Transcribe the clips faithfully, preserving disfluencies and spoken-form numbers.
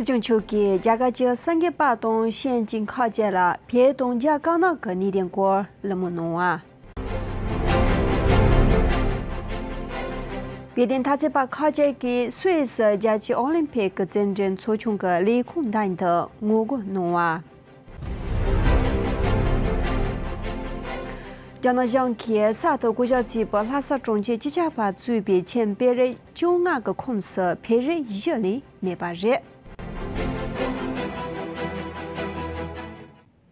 སྲིད་སྐྱོང་མཆོག་གིས་རྒྱ་གར་གྱི་སངས་རྒྱས་པ་དང་ཤན་ཅིང་ཁ་བཅས་ལ་བོད་དང་རྒྱ་དཀར་ནག་གི་གནད་དོན་སྐོར་གླེང་མོལ་གནང་བ། དཔལ་ལྡན་འཐབ་རྩོད་པ་ཁག་ཅིག་གིས་སུད་སི་རྒྱལ་སྤྱིའི་ཨོ་ལིམ་ཕིག་གི་རྩེད་འགྲན་ཚོགས་ཆུང་གི་ལས་ཁུངས་མདུན་དུ་ངོ་རྒོལ་གནང་བ། རྒྱ་ནག་གཞུང་གིས་གསར་དུ་བསྐོ་གཞག་བྱས་པའི་ལྷ་ས་གྲོང་ཁྱེར་སྤྱི་ཁྱབ་པ་གཙོས་པའི་ཆེན་པོད་རིགས་བཅོ་ལྔ་གི་ཁོངས་སུ་བོད་རིགས་བཞི་ལས་མེད་པ་རེད།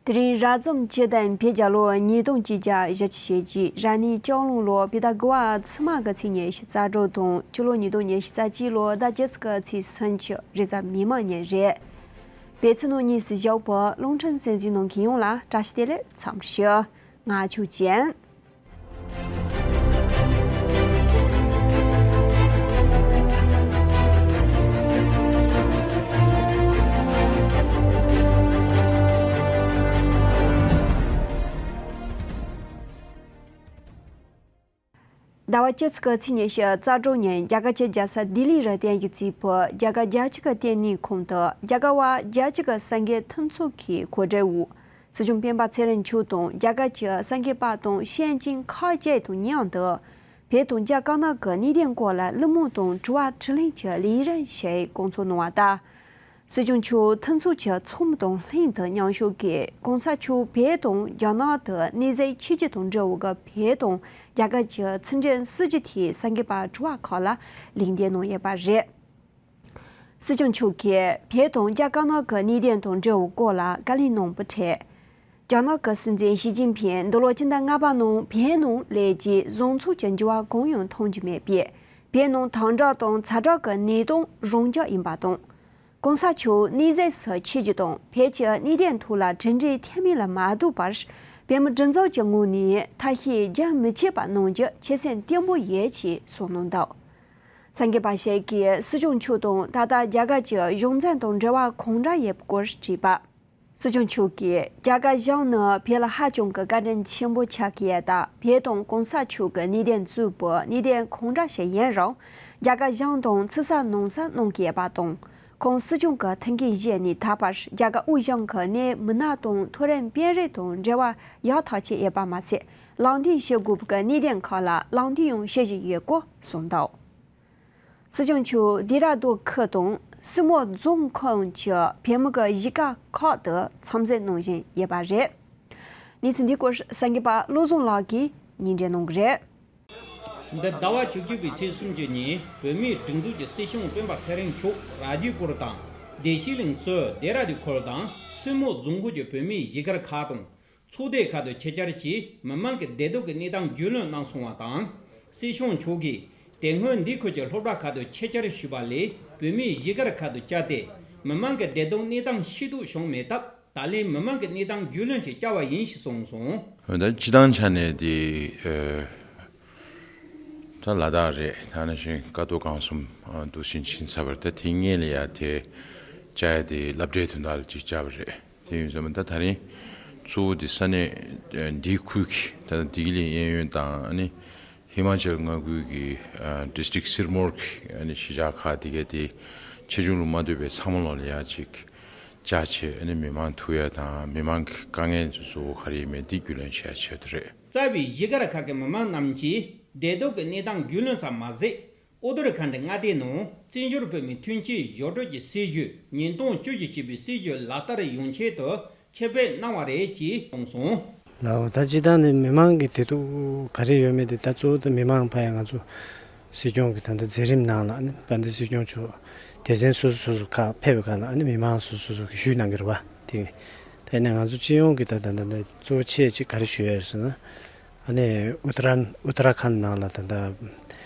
དེ་རིང་རབ་བྱུང་སྤྱི་ཟླ་བརྒྱད་པའི་ལོ་ཉིས་སྟོང་བཅོ་བརྒྱད་གཞིས་བྱེས་རྗེས་རབ་གནས་ལྕགས་ལུང་ལོ་བོད་ཟླ་དགུ་པའི་ཚེས་ལྔ་གི་ཚེས་ཉི་ཤུ་རྩ་དྲུག་དང་སྤྱི་ལོ་ཉིས་སྟོང་ཉི་ཤུ་རྩ་གཅིག་ལོ་ཟླ་བརྒྱད་པའི་ཚེས་སུམ་ཅུ་རེས་གཟའ་མིག་དམར་ཉིན་རེད། བོད་ཕྱི་ནང་གཉིས་སུ་བཞུགས་པའི་རླུང་འཕྲིན་གསན་གཟིགས་གནང་མཁན་ཡོངས་ལ་བཀྲ་ཤིས་བདེ་ལེགས་འཚམས་འདྲི་ཞུ། ང་ཆོས་ཅན། ཟླ་བ་བཅུ་གི་ཚེས་ཉི་ཤུ་རྩ་དྲུག་ཉིན་རྒྱ་གར་གྱི་རྒྱལ་ས་ལྡི་ལི་རུ་རྟེན་གཞི་བྱས་པའི་རྒྱ་གར་རྒྱལ་སྤྱི་གི་ལྟེ་གནས་ཁང་དུ་རྒྱ་གར་བ་རྒྱལ་སྤྱི་གི་སངས་རྒྱས་མཐུན་ཚོགས་ཀྱི་གོ་སྒྲིག་འོག་སྲིད་སྐྱོང་སྤེན་པ་ཚེ་རིང་མཆོག་དང་རྒྱ་གར་གྱི་སངས་རྒྱས་པ་དང་ཤན་ཅིང་ཁ་བཅས་དང་མཉམ་དུ་བོད་དང་རྒྱ་དཀར་ནག་གི་གནད་དོན་སྐོར་ལ་གླེང་མོལ་དང་དྲི་བ་དྲིས་ལན་གྱི་ལས་རིམ་ཞིག་བསྐོང་ཚོགས་གནང་བ་དང་། སྲིད་སྐྱོང་མཆོག་མཐུན་ཚོགས་ཀྱི་ཚོགས་མི་དང་ལྷན་དུ་མཉམ་ཞུགས་ཀྱིས་གོང་ས་མཆོག་བོད་དང་རྒྱ་ནག་ཏུ་གནས་གཟིགས་ཆེད་བསྐྱོད་དང་འབྲེལ་བའི་བོད་དང་རྒྱ་གར་གྱི་ཕྱི་འབྲེལ་སྲིད་ཇུས་ཐད་སངས་རྒྱས་པ་དྲི་བ་ཁག་ལ་ལན་འདེབས་གནང་ཡོད་པ་རེད། སྲིད་སྐྱོང་མཆོག་གིས་བོད་དང་རྒྱ་དཀར་ནག་གི་གནད་དོན་དང་འབྲེལ་བའི་སྐོར་ལ་བཀའ་ལན་གནང་བའི་ཐད། རྒྱ་ནག་གི་སྲིད་འཛིན་ཞི་ཅིན་ཕིང་འདི་ལོ་སྤྱི་ཟླ་ལྔ་པ་ནང་བོད་ནང་སླེབས་རྗེས་བཟང་ཕྱོགས་ཀྱི་འགྱུར་བ་གང་ཡང་མཐོང་རྒྱུ་མེད་པས། བོད་ནང་དམ་དྲག་དང་ཚ་དྲག་གི་གནས་སྟངས་རང་འཇགས་ཡིན་པ་དང་། གོང་ས་མཆོག་གནས་གཟིགས་སུ་ཆེད་བསྐྱོད་དང་བོད་ཀྱི་གནད་དོན་ཐོག་ལ་གྲུབ་འབྲས་ཐོན་མིན་ལ་མ་ལྟོས་པར། བོད་མི་སྒྲིག་འཛུགས་ཀྱི་ངོས་ནས་ཐབས་ཤེས་རྒྱུན་མི་ཆད་པ་གནང་རྒྱུ་ཆོད་སེམས་བརྟན་པོ་ཡོད་ཅེས་གསུངས་གནང་འདུག་སངས་རྒྱས་པ་ཞིག་གིས་སྲིད་སྐྱོང་མཆོག་དང་ད་ལྟ་རྒྱ་གར་གྱི་གཞུང་འཛིན་དང་འབྲེལ་བ་གང་འདྲ་ཡོད་པའི་སྐོར་དྲིས་པ། སྲིད་སྐྱོང་མཆོག་གིས་རྒྱ་གར་གཞུང་ནི་བོད་ལ་ཧ་ཅང་གི་བཀའ་དྲིན་ཆེན་པོ་ཆགས་ཀྱི་ཡོད་སྟབས། བོད་དང་གོང་ས་མཆོག་གི་གནད་དོན་གཙོས་པའི་གནད་དོན་གང་འདྲ་ཞིག་ཡིན་རུང་རྒྱ་གར་གཞུང་དང་ཕྱི་གསལ་ནང་གསལ་གནང་གི་ཡོད་པ་དང་། ཁོང་སྲིད་སྐྱོང་གི་ཐུགས་འགན་བཞེས་ནས་ད་བར་རྒྱ་གར་དབུས་གཞུང་གི་གནད་མི་སྣ་དང་མཐོ་རིམ་དཔོན་རིགས་དང་འབྲེལ་བ་ཡག་ཐག་ཆོད་ཡོད་པ་མ་ཟད། ལམ་སྟོན་ཞུ་དགོས་པའི་གནད་དོན་ཁག་ལ་ལམ་སྟོན་ཡང་ཞུ་བཞིན་ཡོད་སྐོར་གསུངས་འདུག་སྲིད་སྐྱོང་མཆོག་ལྡེ་ར་ལྡུན་ཁུལ་དང་སྲིན་མོ་རྫོང་ཁོངས་ཀྱི་བོད་མི་གི་གཞིས་ཀ་ཁག་ཏུ་འཚམས་གཟིགས་གནང་བཞིན་ཡོད་པ་རེད། གནས་ཚུལ་འདིའི་སྐོར་སངས་རྒྱས་པ་བློ་བཟང་ལགས་ཀྱིས་སྙན་སྒྲོན་གནང་གི་རེད། འདི་ཟླ་བ་བཅུ་གཅིག་པའི་ཚེས་སུམ་ཅུ་ཉིན་བོད་མིའི་སྒྲིག་འཛུགས་ཀྱི་སྲིད་སྐྱོང་སྤེན་པ་ཚེ་རིང་མཆོག་རཱ་ཇི་པུར་དང་བདེ་སྐྱིད་གླིང་གཙོས་ལྡེ་ར་ལྡུན་ཁུལ་དང་སྲིན་མོ་རྫོང་ཁུལ་གྱི་བོད་མིའི་གཞིས་སྒར་ཁག་དང་། ཚོགས་སྡེ་ཁག་ཏུ་ཆེད་བཅར་གྱིས་མི་མང་གི་བདེ་སྡུག་གི་གནས་སྟངས་རྒྱུས་ལོན་གནང་སོང་བ་དང་། སྲིད་སྐྱོང་མཆོག་གིས་དེ་སྔོན་འདི་ཁུལ་གྱི་སློབ་གྲྭ་ཁག་ཏུ་ཆེད་བཅར་ཞུས་པ་ལས་བོད་མིའི་གཞིས་སྒར་ཁག་ཏུ་བཅར་ཏེ་མི་མང་གི་བདེ་སྡུག་གནས་སྟངས་ཤེས་རྟོགས་བྱུང་མེད་སྟབས། ད་ལན་མི་མང་གི་གནས་སྟངས་རྒྱུས་ལོན་ཞིག་བཅར་བ་ཡིན་ཞེས་གསུངས་སོང་། ད་སྤྱི་བཏང་ཆ་ནས་དེ། ད་ལ་དྭགས་རེད། ད་ནང་བཞིན་ཀ་རྡོ་རྐང་གསུམ་འདུག་བཞིན་ཕྱིན་ཚར་བ་རེད། ད་དེ་སྔོན་ལ་ཡ་དེ་བཅར་ཡ་དེ་སློབ་གྲྭའི་དོན་དག་ལ་ཅིག་བཅར་བ་རེད། དེ་ཡིན་ཙང་ད་ད་རིང་གཙོ་བོ་དེ་ས་གནས་འདིའི་ཁུལ་གྱི་ད་ལྟ་ལྡི་ལི་གཡས་གཡོན་དང་ཨ་ནི་ཧི་མ་ཅལ་མངའ་ཁུལ་གྱི་ཌི་སི་ཊིག་སིར་མོར་གྱི་ཨ་ནི་གཞིས་ཆགས་ཁག་དེ་གའི་དེ་ཆེ་ཆུང་ལ་མ་ལྟོས་པའི་ཚང་མ་ལོག་ལ་ཡ་ཅིག་བཅར་བྱས་ཨ་ནི་མི་མང་ཐུག་ཡ་དང་མི་མང་གི་དཀའ་ངལ་གཙོ་བོ་ག་རེ་ཡིན་མིན་དེ་རྒྱུས་ལོན་བྱས་ཆེད་དུ་རེད། རྩ་བའི་གཞིས་སྒར་ཁག་གི་མི་མང་རྣམས་ཀྱིས་བདེ་སྡུག་གི་གནས་སྟངས་རྒྱུས་ལོན་ཙམ་མ་ཟད། ཨུ་ཏར་ཁན་ཌི་མངའ་སྡེའི་ནང་བཙན་བྱོལ་བོད་མིའི་མཐུན་རྐྱེན་ཞབས་བྲོ་གི་སྲིད་བྱུས་ཉིས་སྟོང་བཅུ་བཞི་ཞེས་པའི་སྲིད་བྱུས་ལག་བསྟར་ཡོང་ཆེད་དུ་ཆེད་ཕེབས་གནང་བ་རེད་ཅེས་གསུངས་སོང་། ལའོ། ད་སྤྱིར་བཏང་ནི་མི་མང་གི་བདེ་སྡུག་ག་རེ་ཡོད་མེད་དེ་ད་གཙོ་བོ་ད་མི་མང་ཕ་ཡ་ང་ཚོ་སྲིད་སྐྱོང་གི་ད་ལྟ་མཛད་རིམ་ནང་ལ་ཨ་ནི་དཔལ་ལྡན་སྲིད་སྐྱོང་མཆོག་སྡེ་ཚན་སོ་སོ་སོ་སོ་ཁག་ཕེབས་པའི་སྒང་ལ་ཨ་ནི་མི་མང་སོ་སོ་སོ་སོ་གིས་ཞུས་གནང་གི་རེད་བ། དེ་ད་ཡིན་ན་ང་ཚོ་སྤྱི་ཡོངས་ཀྱི་ད་ད་ད་ད་གཙོ་བོ་ཆེ་ཅིག་ག་རེ་ཞུ་ཡ་རེད་ཟེར་ན། ཨ་ནི་ཨུ་ཏ་རན་ཨུ་ཏ་ར་ཁན་ནང་ལ་ད་ལྟ་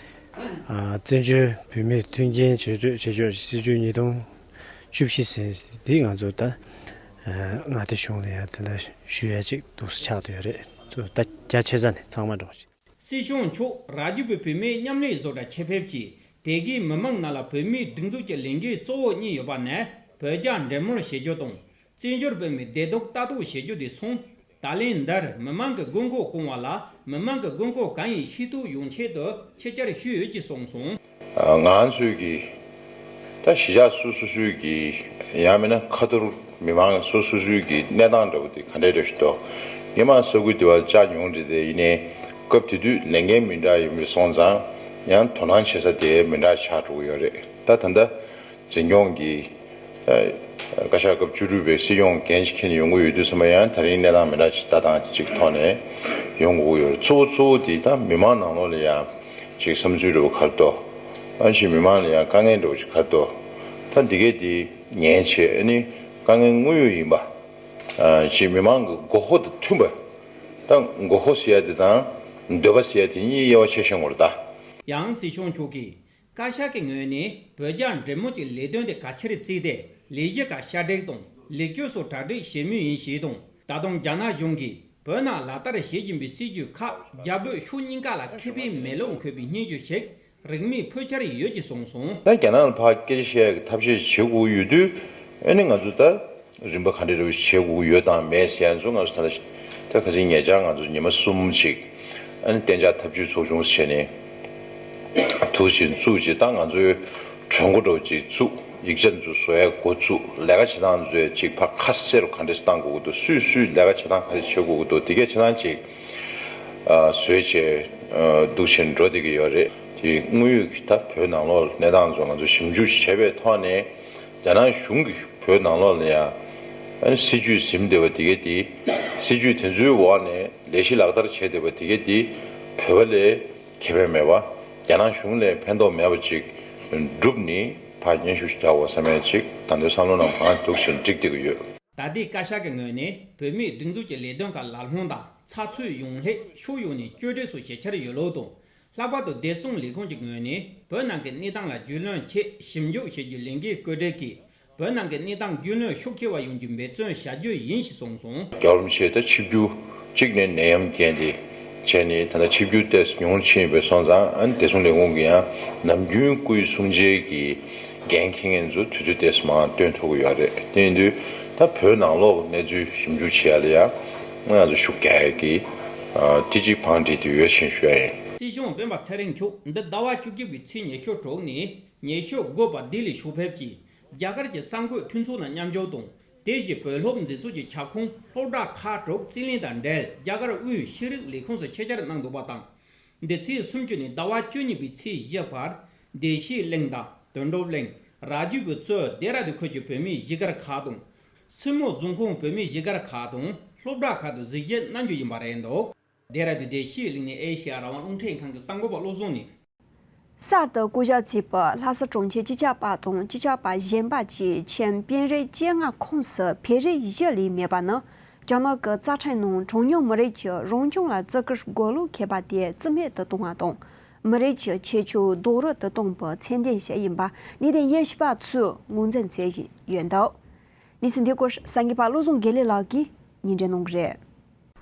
ཨ་བཙན་བྱོལ་བོད་མིའི་མཐུན་རྐྱེན་བྱེད་སྤྱོད་བྱེད་སྤྱོད་སྲིད་བྱུས་ཉིས་སྟོང་བཅུ་བཞི་ཟིན་འདི་ང་ཚོ་ད་ཨ་མངའ་སྡེ་གཞུང་ལ་ཡང་ད་ལྟ་ཞུ་ཡ་ཅིག་འདུག་སེ་ཆགས་བསྡད་ཡོད་རེད། ཚོ་ད་རྒྱ་ཆེ་ས་ནས་ཚང་མ་འགྲོ་ཞིག། སྲིད་སྐྱོང་མཆོག་རྭ་རྒྱ་པའི་བོད་མིའི་མཉམ་ལས་བཟོ་གྲྭ་ཆེད་ཕེབས་ཀྱིས་དེ་གའི་མི་མང་ནང་ལ་བོད་མིའི་སྒྲིག་འཛུགས་ཀྱི་ལས་འགན་གཙོ་བོ་གཉིས་ཡོད་པ་ནས་བོད་རྒྱ་འབྲེལ་མོལ་བྱེད་རྒྱུ་དང་། བཙན་བྱོལ་བོད་མིའི་བདེ་སྡུག་ལྟ་རྟོག་བྱེད་རྒྱུ་དེ་སོང་། ད་ལན་འདིར་མི་མང་གི་དགོས་མཁོ་སྐོང་བ་ལ་མི་མང་གི་དགོས་མཁོ་གང་ཡིན་ཤེས་རྟོགས་ཡོང་ཆེད་དུ་ཆེད་བཅར་ཞུས་ཡོད་ཅེས་གསུངས་སོང་། ང་ཚོས་ཀྱི་ ད་གཞིས་ཆགས་སོ་སོ་སོའི་གི་ཡང་མིན་ན་ཁ་ཐོར་མི་མང་སོ་སོ་སོའི་གི་གནས་སྟངས་འདྲ་བོ་དེ་ག་འདྲས་འདྲ་ཞིག་འདུག་སྔོན་མ་ས་ཁུལ་དེ་བ་བཅག་མྱོང་རེད་དེ། ཡིན་ནའི་སྐབས་དེ་དུས་ལས་འགན་མི་འདྲ་ཡིན་པ་སོང་ཙང་ཡང་དོ་སྣང་བྱེད་ས་དེ་མི་འདྲ་ཆགས་འགྲོ་གི་ཡོད་རེད། ད་ད་ལྟ་འཛིན་སྐྱོང་གི་ད་བཀའ་ཤག་སྐབས་བཅུ་དྲུག་པའི་སྲིད་སྐྱོང་འགན་ཅིག་འཁྱེར་ནས་ཡོང་གི་ཡོད་དུས་ཙམ་པ་ཡང་དེ་རིང་གནས་སྟངས་མི་འདྲ་ཅིག་ལྟ་སྟངས་ཅིག་ཐོག་ནས་ཡོང་དགོས་ཀྱི་ཡོད་རེད། གཙོ་བོ་གཙོ་བོ་དེ་ད་མི་མང་ནང་ལོགས་ལ་ཡང་ཅིག་བསམ་ཚུལ་འདྲ་བོ་ག་རེ་འདུག་ཨ་ཕྱི་མི་མང་ལ་ཡང་དཀའ་ངལ་འདྲ་བོ་ཅིག་ག་རེ་འདུག་ད་འདི་གས་དེ་ཉན་བྱས་ཨ་ནི་དཀའ་ངལ་དངོས་ཡོད་ཡིན་པ། ཨ་ཕྱི་མི་མང་གི་དགོས་མཁོ་དང་མཐུན་པ། ད་དགོས་མཁོ་ཟེར་ཡ་དེ་དང་འདོད་པ་ཟེར་ཡ་དེ་གཉིས་དབྱེ་བ་ཕྱེ་ཤེས་དགོས་རེད་ད། ཡང་སྲིད་སྐྱོང་མཆོག་གིས་བཀའ་ཤག་གི་ངོས་ནས་བོད་རྒྱ་འབྲེལ་མོལ་གྱི་ལས་དོན་དེ་ག་ཆེར་བརྩིས་ཏེ་ལས་གཞི་ཁག་ཤར་བསྒྲིགས་དང་ལེགས་བཅོས་སོགས་གྲ་སྒྲིག་བྱེད་མུས་ཡིན་ཞེས་དང་། ད་དུང་རྒྱ་ནག་གཞུང་གིས་བོད་ནང་ལག་བསྟར་བྱེད་བཞིན་པའི་སྲིད་ཇུས་ཁག་རྒྱ་བོད་ཕྱོགས་གཉིས་ཀ་ལ་ཁེ་ཕན་མེད་ལུགས་འཁོད་པའི་སྙན་ཞུ་ཞིག་རིན་མེད་ཕུལ་འཆར་ཡོད་ཅེས་གསུངས་སོང་། ད་རྒྱ་ནག་ལ་ཕར་སྐད་ཆ་བཤད་ཡག་གི་ཐབས་ཤེས་བྱེད་དགོས་ཀྱི་ཡོད་དུས། ཨ་ནི་ང་ཚོ་ད་རིམ་པ་ག་འདྲ་འདྲ་བོ་བྱེད་དགོས་ཀྱི་ཡོད་དང་མེད་ཟེར་ཡ་ཚོ་ང་ཚོ་ད་ལྟ་ད་ཁ་སང་ཉེ་ཆར་ང་ཚོ་ཉི་མ་གསུམ་ཅིག་ཨ་ནི་གཏན་འཇགས་ཐབས་ཇུས་ཚོགས་ཆུང་བྱས་ནས་དུ་ཞིག་བཙུགས་ཅིག་ད་ང་ཚོའི་གྲོས་འགོ་འདྲ་བོ་ཅིག་བཙུགས། ཡིག་ཆ་ཚོ་བཟོ་ཡ་འགོ་བཙུགས། ལས་ཀ་བྱེད་སྟངས་ཚོ་ཅིག་ཕར་ཁ་གསལ་རུ་ག་འདྲས་བཏང་དགོས་ཀྱི་འདུག་སུས་སུས་ལས་ཀ་བྱེད་སྟངས་ག་རེ་བྱེད་དགོས་ཀྱི་འདུག་དེ་གས་བྱེད་སྟངས་ཅིག་ཨ་བཟོས་བྱས་ཨ་འདུག་བྱས་འགྲོ་བསྡད་ཀྱི་ཡོད་རེད། དེ་དངོས་ཡོད་ཀྱི་ད་བོད་ནང་ལོགས་གནས་སྟངས་ཚོ་ང་ཚོ་ཞིབ་འཇུག་བྱས་པའི་ཐོག་ནས་རྒྱ་ནག་གཞུང་གིས་བོད་ནང་ལོགས་ལ་ཡང་ཨ་ནི་སྲིད་ཇུས་ཟིན་བསྡད་པ་དེ་གས་དེ། སྲིད་ཇུས་དེ་ཚོའི་འོག་ནས་ལས་གཞི་ལག་བསྟར་བྱས་བསྡད་པ་དེ་གས་དེ་བོད་པ་ལ་ཁེ་ཕན་མེད་པ། རྒྱ་ནག་གཞུང་ལ་ཕན་ཐོགས་མེད་པ་ཅིག་བསྒྲུབས་ནས་ཕར་སྙན་ཞུ་ཞིག་རྒྱག་དགོས་བསམ་ཡས་ཅིག་ད་ལྟའི་བསམ་བློ་ནང་མང་འདུག་ཅིག་འགྲིག་བསྡད་ཀྱི་ཡོད། ད་ལྟའི་བཀའ་ཤག་གི་ངོས་ནས་བོད་མིའི་སྒྲིག་འཛུགས་ཀྱི་ལས་དོན་ཁག་ལམ་ལྷོང་དང་ཚགས་ཚུད་ཡོང་སླད་ཕྱོགས་ཡོངས་ནས་བཅོས་སྒྲིག་སོགས་བྱེད་འཆར་ཡོད་ལུགས་དང་། ལྷག་པར་དུ་བདེ་སྲུང་ལས་ཁུངས་ཀྱི་ངོས་ནས་བོད་ནང་གི་གནས་སྟངས་ལ་རྒྱུས་ལོན་ཆེད་ཞིབ་འཇུག་བྱེད་རྒྱུའི་ལས་འགན་བཀོད་སྒྲིག་གིས་བོད་ནང་གི་གནས་སྟངས་རྒྱུས་ལོན་ཤུགས་ཆེ་བ་ཡོང་རྒྱུ་འབད་བརྩོན་བྱ་རྒྱུ་ཡིན་ཞེས་གསུངས་སོང་། རྒྱལ་བ་རིན་པོ་ཆེ་ད་ཆིབས་བསྒྱུར་གཅིག་ནས་ནད་ཡམས་རྐྱེན་དེ་བྱས་ནས་ད་ལྟ་ཆིབས་བསྒྱུར་ཏོག་ཙམ་ཉུང་ཕྱིན་པའི་སོང་ཙང་། ཨ་ནི་བདེ་སྲུང་ལས་ཁུངས་ཀྱི་ཡང་ནམ་རྒྱུན་སྐུའི་གསུང་བྱའི་གི་འགན་འཁྱེར་མཁན་ཚོ་དུས་ཚོད་ཏོག་ཙམ་མང་བཏོན་ཐུབ་ཀྱི་ཡོད་རེད། དེ་ཡིན་དུས་ད་བོད་ནང་ལོགས་གནས་ཚུལ་ཞིབ་འཇུག་བྱེད་ཡ་ལ་ཡང་ང་ཚོ་ཤུགས་རྒྱག་ཡ་གི་ཨ་དེ་གཅིག་བང་སྒྲིག་དེ་ཡོད་ཕྱིན་ཞུ་ཡ་ཡིན། སྲིད་སྐྱོང་སྤེན་པ་ཚེ་རིང་མཆོག་འདི་ཟླ་བ་བཅུ་གཅིག་པའི་ཚེས་ཉི་ཤུ་དྲུག་ནས་ཉི་ཤུ་དགུ་བར་ལྡི་ལི་ཕྱོགས་ཕེབས་ཀྱིས་རྒྱ་གར་གྱི་གསར་འགོད་མཐུན་ཚོགས་དང་མཉམ་ཞུགས་དང་། དེ་བཞིན་བོད་སློབ་འཛིན་ཚོགས་ཀྱི་ཁྱབ་ཁོངས་སློབ་གྲྭ་ཁག་དྲུག་རྩིས་ལེན་དང་འབྲེལ་རྒྱ་གར་དབུས་ཤེས་རིག་ལས་ཁུངས་སུ་ཆེད་བཅར་གནང་འདུག་པ་དང་། འདི་ཚེས་སུམ་ཅུ་ནས་ཟླ་བ་བཅུ་གཉིས་པའི་ཚེས་བཞི་བར་བདེ་སྐྱིད་གླིང་དང་དོན་གྲུབ་གླིང་། ར་རྒྱུད་ཀྱི་གཙོས་ལྡེ་ར་ལྡུན་ཁུལ་གྱི་བོད་མིའི་གཞིས་སྒར་ཁག་དང་། སྲིན་མོ་རྫོང་ཁོངས་བོད་མིའི་གཞིས་སྒར་ཁག་དང་སློབ་གྲྭ་ཁག་ཏུ་གཟིགས་ཞིབ་གནང་རྒྱུ་ཡིན་པ་རེད་འདུག་ལྡེ་ར་ལྡུན་བདེ་སྐྱིད་གླིང་ནས་ཨེ་ཤེ་ཡ་རང་དབང་རླུང་འཕྲིན་ཁང་གི་གསར་འགོད་པ་བློ་བཟང་ནས། གསར་དུ་བསྐོ་གཞག་བྱས་པའི་ལྷ་ས་གྲོང་ཁྱེར་སྤྱི་ཁྱབ་པ་དང་སྤྱི་ཁྱབ་པ་གཞན་པ་བཅས་ཁྱོན་དཔོན་རིགས་བཅོ་ལྔ་ཁོངས་སུ་བོད་རིགས་བཞི་ལས་མེད་པ་ནི། རྒྱ་ནག་གི་རྩ་ཁྲིམས་ནང་གྲངས་ཉུང་མི་རིགས་ཀྱི་རང་སྐྱོང་ལ་བརྩི་བཀུར་དགོས་ལུགས་འཁོད་པ་དེ་རྩིས་མེད་དུ་གཏོང་བ་དང་། མི་རིགས་ཀྱི་ཁྱད་ཆོས་རྡོག་རོལ་དུ་གཏོང་བའི་ཚད་ལྡན་ཞིག་ཡིན་པ་གནད་དོན་དབྱེ་ཞིབ་པ་ཚོས་ངོས་འཛིན་མཛད་བཞིན་ཡོད་འདུག་གནས་ཚུལ་འདི་སྐོར་གསར་འགོད་པ་བློ་བཟང་དགེ་ལེགས་ལགས་ཀྱིས་སྙན་སྒྲོན་གནང་གི་རེད།